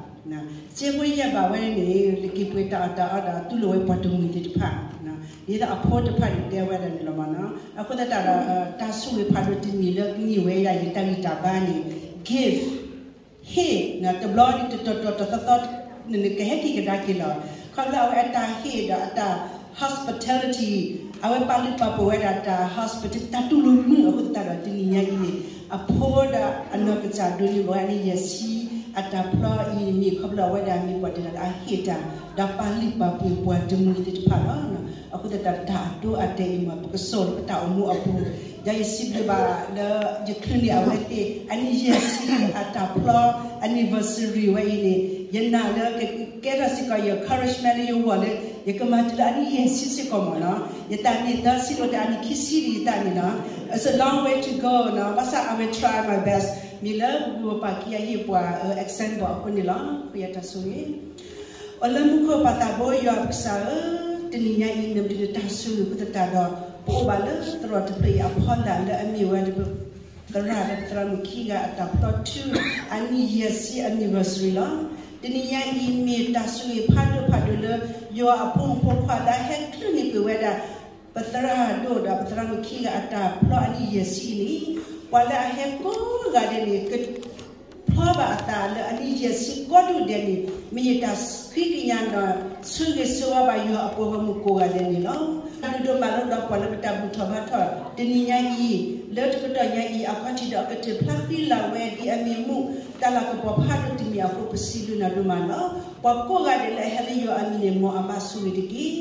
စ့ဖိယဲၢ်ဘးဝဲန့ၣ် လၢက့ၤပှ့ၤတၢ်အီၣ်တၢ်အီဒီးတူၢ်လိာ်ဝဲပှၤတမှံၤသ့ၣ်တဖၣ်, ဒ်သိးအဖိတဖၣ်န့ၣ်တဲဝဲဒၣ်န့ၣ်လီၤမ့ၢ်နီၤ. အဃိသတးဒီး တၢ်ဆိၣ်ဂ့ၤဖးဒိၣ်တမံၤလၢကန့ၢ်ဝဲဒၣ်ယတၢ်ဂံၢ်တၢ်ဘါန့ၣ် give ဟ့ၣ် တဘျီန့ၣ် တတီၤတီၤတသီသီ နကဟဲက့ၤကဒါက့ၤလီၤ. ခီဖျိလၢအဝဲအတၢ်ဟ့ၣ်ဒီးအတၢ် hospitality အဝဲပာ်လုၢ်ပာ်ပှ့ၤဝဲဒၣ်တၢ် hospitality တၢ်တူၢ်လိာ်မုာ်အဃိသတးဒီး တနံၤညါအံၤန့ၣ် အဖိဒီးအနီၢ်ကစၢ်ဒိးန့ၢ်ဘၣ်ဝဲအနံၣ်ယဲၢ်ဆံ အတၢ်ဖျီအံၤန့ၣ် ခီဖျိလၢအဝဲဒၣ်မ့ၢ်ပှၤတဂၤလၢအဟ့ၣ်တၢ် ဒီးပာ်လုၢ်ပာ်ပှ့ၤပှၤတမှံၤသ့ၣ်တဖၣ်လီၤ. အဃိသတးဒီးတၢ်အဒိအတဲာ်အံၤမ့ၢ် ပကစိာ်လၢပတၢ်အိၣ်မူအပူၤ ယၤယစံးဘျုးဘၣ်လၢ ယချုးန့ၢ်အဝဲသ့ၣ် အနံၣ်ယဲၢ်ဆံအတၢ်ဖျီ anniversary ဝဲအံၤန့ၣ် ယနာ်လၢကကဲထီၣ်စ့ၢ်ကီးယ encouragement လၢယဂီၢ်လၢ ယကမၤတုၤလၢအနံၣ်ယဲၢ်ဆံစ့ၢ်ကီးမ့ၢ်နီၤ. ယတၢ်န့ၣ်သၢဆံလီၤ တၢ်အနံၣ်ခံဆံဒ်ယတၢ်န့ၣ်နီၤ. It's a long way to go နီၤ. ဘၣ်ဆၣ် I will try my best မ့ၢ်လၢပပာ်ခံဂၤဟ့ၣ်ပှၤ example အဃိန့ၣ်လီၤ. ယတၢ်ဆိၣ်ဂ့ၤ အိၣ်လၢမူခိၣ်ပၢ်သးဘိယွၤပကစၢ်ဧၢ, တနံၤညါအံၤ နဘျုးနတၢ်ဆိၣ်ဂ့ၤအဃိသတးဒီး ပအိၣ်ဘၣ်လၢသရိာ်တဖျၢၣ်အံၤအဖီလာ်လၢအမ့ၢ်ဝဲ သရၣ်ဒီးသရၣ်မုၣ်ခံဂၤအတၢ်ဖျီထူ အနံၣ်ယဲၢ်ဆံ anniversary လီၤ. တနံၤညါအံၤမ့ၢ်တၢ်ဆိၣ်ဂ့ၤဖးဒိၣ်ဖးဒိၣ်လၢ ယွၤအဖိမုၣ်ဖိခွါလၢအဟဲချုးန့ၢ်ကွံာ်ဝဲဒၣ် ပသရၣ်ဒိၣ်ဒီးပသရၣ်မုၣ်ခံဂၤအတၢ်ဖျီအနံၣ်ယဲၢ်ဆံအံၤန့ၣ် ပှၤလၢအဟဲကိးဂၤဒဲးန့ၣ် က ဖျီဘၣ်အသးလၢအနံၣ်ယဲၢ်ဆံကိးဒူၣ်ဒဲးန့ၣ် မ့ၢ်ယတၢ်ဃ့ကညးဒီး ဆၢဂ့ၤဆၢဝါဘၣ်ယွၤအပှၤဂီၢ်မုၢ်ကိးဂၤဒဲးန့ၣ်လီၤ. တၢ်ဒိၣ်ဒိၣ်မးလၢဒီးပှၤလၢပတၢ်ဘူၣ်ထီၣ်ဘါထီၣ်တနံၤညါအံၤ လၢတကတီၢ်ညါအံၤ အခီၣ်ထံးဒီးအကတၢၢ်ဖျါဃံလၤဝဲဒ်အမ့ၢ်မူး တၢ်လၤကပီၤဖးဒိၣ်တမံၤအဃိ ပစံးဘျုးနၤဒိၣ်မးလီၤ. ပှၤကိးဂၤဒဲးလၢအဟဲလၢယွၤအမံၤန့ၣ် မ်အဘၣ်ဆိၣ်ဂ့ၤတက့ၢ်.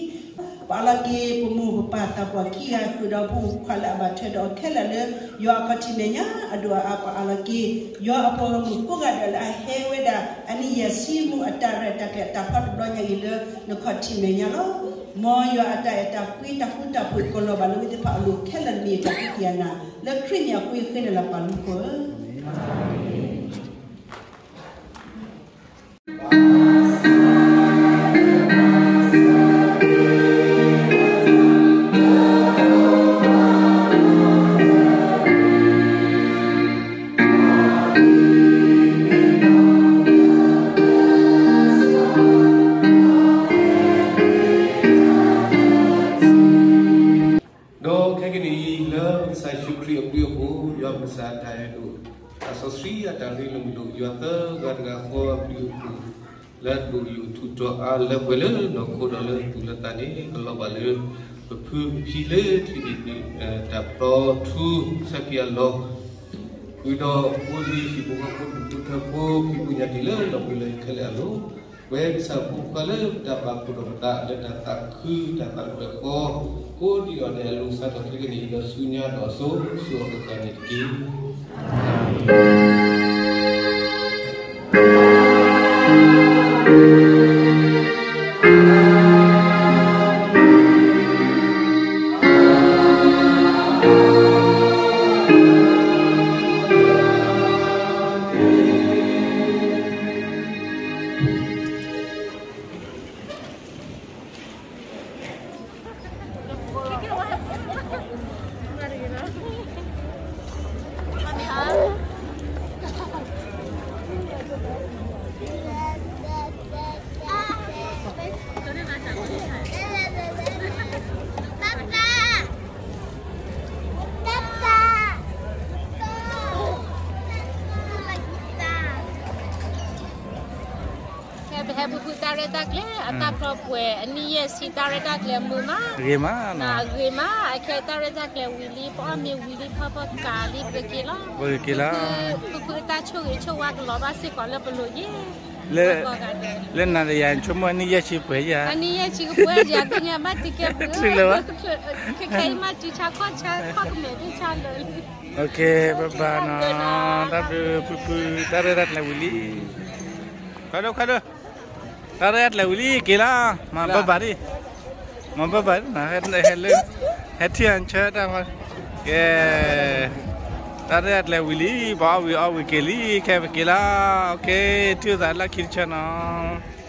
ပအးလီၤက့ၤ ပမိၢ်ပပၢ်သးပှၢ်ခံဂၤဃုာ်ဒီး ပှၤဖိမုၣ်ဖိခွါလၢအဘၣ်ထွဲဒီးအီၤခဲလၢာ်လၢ ယွၤအခီၣ်ထံးမဲာ်ညါအဒိၣ်အအါ ပအးလီၤက့ၤ ယွၤအပှၤဂီၢ်မုၢ်ကိးဂၤဒဲးလၢအဟဲဝဲဒၣ် အနံၣ်ယဲၢ်ဆံမူးအတၢ်ရဲၣ်တၢ်ကျဲၤအတၢ်ဖျီတဘျီညါအံၤလၢနခီၣ်ထံးမဲာ်ညါလီၤ. မ်ယွၤအတၢ်အဲၣ်တၢ်ကွံတၢ်ဃူတၢ်ဖိးကလီၤဘၣ်လၢဝဲသ့ၣ်တဖၣ်အလိၤခဲလၢာ် မ့ၢ်ယတၢ်ဃ့ကညးနၤ လၢခရံာ်မ့ၢ်အဃိယဃ့နၤလၢပၢ်မူခိၣ်ဧၢ. ဒီးခဲကနံၣ်အံၤ လၢပကစၢ်ယ့ၣ်ၡူးခရံာ်အဘျုးအဖှိၣ် ယွၤပကစၢ်အတၢ်အဲၣ်ဒိၣ် တၢ်စီဆှံအတၢ်ရ့လိာ်မုာ်လိာ် ယွၤသၢဂၤတဂၤဃီအဘျုးအဖှိၣ် လၢအဒိၣ်ယိာ်ထူးတီၤအါလၢပှဲၤလၢနီၢ်ခိဒီးလၢသူၣ်လၢသးန့ၣ် ကလီၤဘၣ်လၢ ပဖုပဖံလၢထံၣ်န့ၣ် တၢ်ဖျီထူ ဆၢက့ၤအလီၢ် ဝံၤဒီးအိၣ်လံဟံၣ်ဖိဃီဖိ ဒူၣ်ဖိထၢဖိ ဖံဖုညၣ်တံၢ်လၢလီၤဘှံးလီၤယံၤခဲလၢာ်အလိၤ ပဝဲကစၢ်ဖိခွါလၢပတၢ်ပာ်ဖှိၣ်ဒီးပသးလၢတၢ်သးခုတၢ်သးပှဲၤဃီ ကိးဒံးအီၤဒဲးအလိၤ စးထီၣ်ခဲကနံၣ်အံၤဒီးဆူညါဒီးအစိၤစိၤအဃၣ်ဃၣ်န့ၣ်တက့ၢ်. ဟဲပဟဲပူၤဖုတၢ်ရဲၣ်တၢ်ကျဲၤ အတၢ်ဖျီပှဲၤ အနံၣ်ယဲၢ်ဆံတၢ်ရဲၣ်တၢ်ကျဲၤမုာ်မး ဂ့ၤမးနီၤ ဂ့ၤမး အခဲတၢ်ရဲၣ်တၢ်ကျဲၤဝံၤလံ ပအီၣ်မ့ၤဝံၤလံ ဖီဖီကးလံပက့ၤလီၤ ပက့ၤလီၤ ဖုဖုတၢ်ဆိၣ်ဂ့ၤဆိၣ်ဝါကလီၤဘၣ်စ့ၢ်ကီးလၢပလိၤယ့ၣ် လၢ, လၢနၤဒီးယၤ နဆိကမိၣ်အနံၣ်ယဲၢ်ဆံပှဲၤယၤ, အနံၣ်ယဲၢ်ဆံကပှဲၤယၤ သ့ၣ်ညါဘၣ်တံၢ်ကဲဘျုး, ခဲခဲအံၤမ့ၢ်တုၤဆါခီၣ်ဆါခီၣ်ကမဲာ်သ့ၣ်ဆါလၢာ်လံ. ဘၣ်ဘၣ်နီၤ, တၢ်ဘျုးဖုဖု, တၢ်ရဲၣ်တၢ်ကျဲၤဝံၤလံ, ခါဒိၣ်ခါဒိၣ်, တၢ်ရဲၣ်တၢ်ကျဲၤဝံၤလံက့ၤလီၤ, မၤဘၣ်ဘၣ်ဒံး, မၤဘၣ်ဘၣ်ဒံးနီၤ, ဟဲလၢ, ဟဲထံၣ်အီၤဆၢတၢ်မၤ, ကဲ, တၢ်ရဲၣ်တၢ်ကျဲၤဝံၤလံ, ပှၤအီၣ်ဝံၤအီဝံၤက့ၤလံ, ခဲပက့ၤလီၤ, ခဲထံၣ်သးလၢခံတဆၢနီၤ.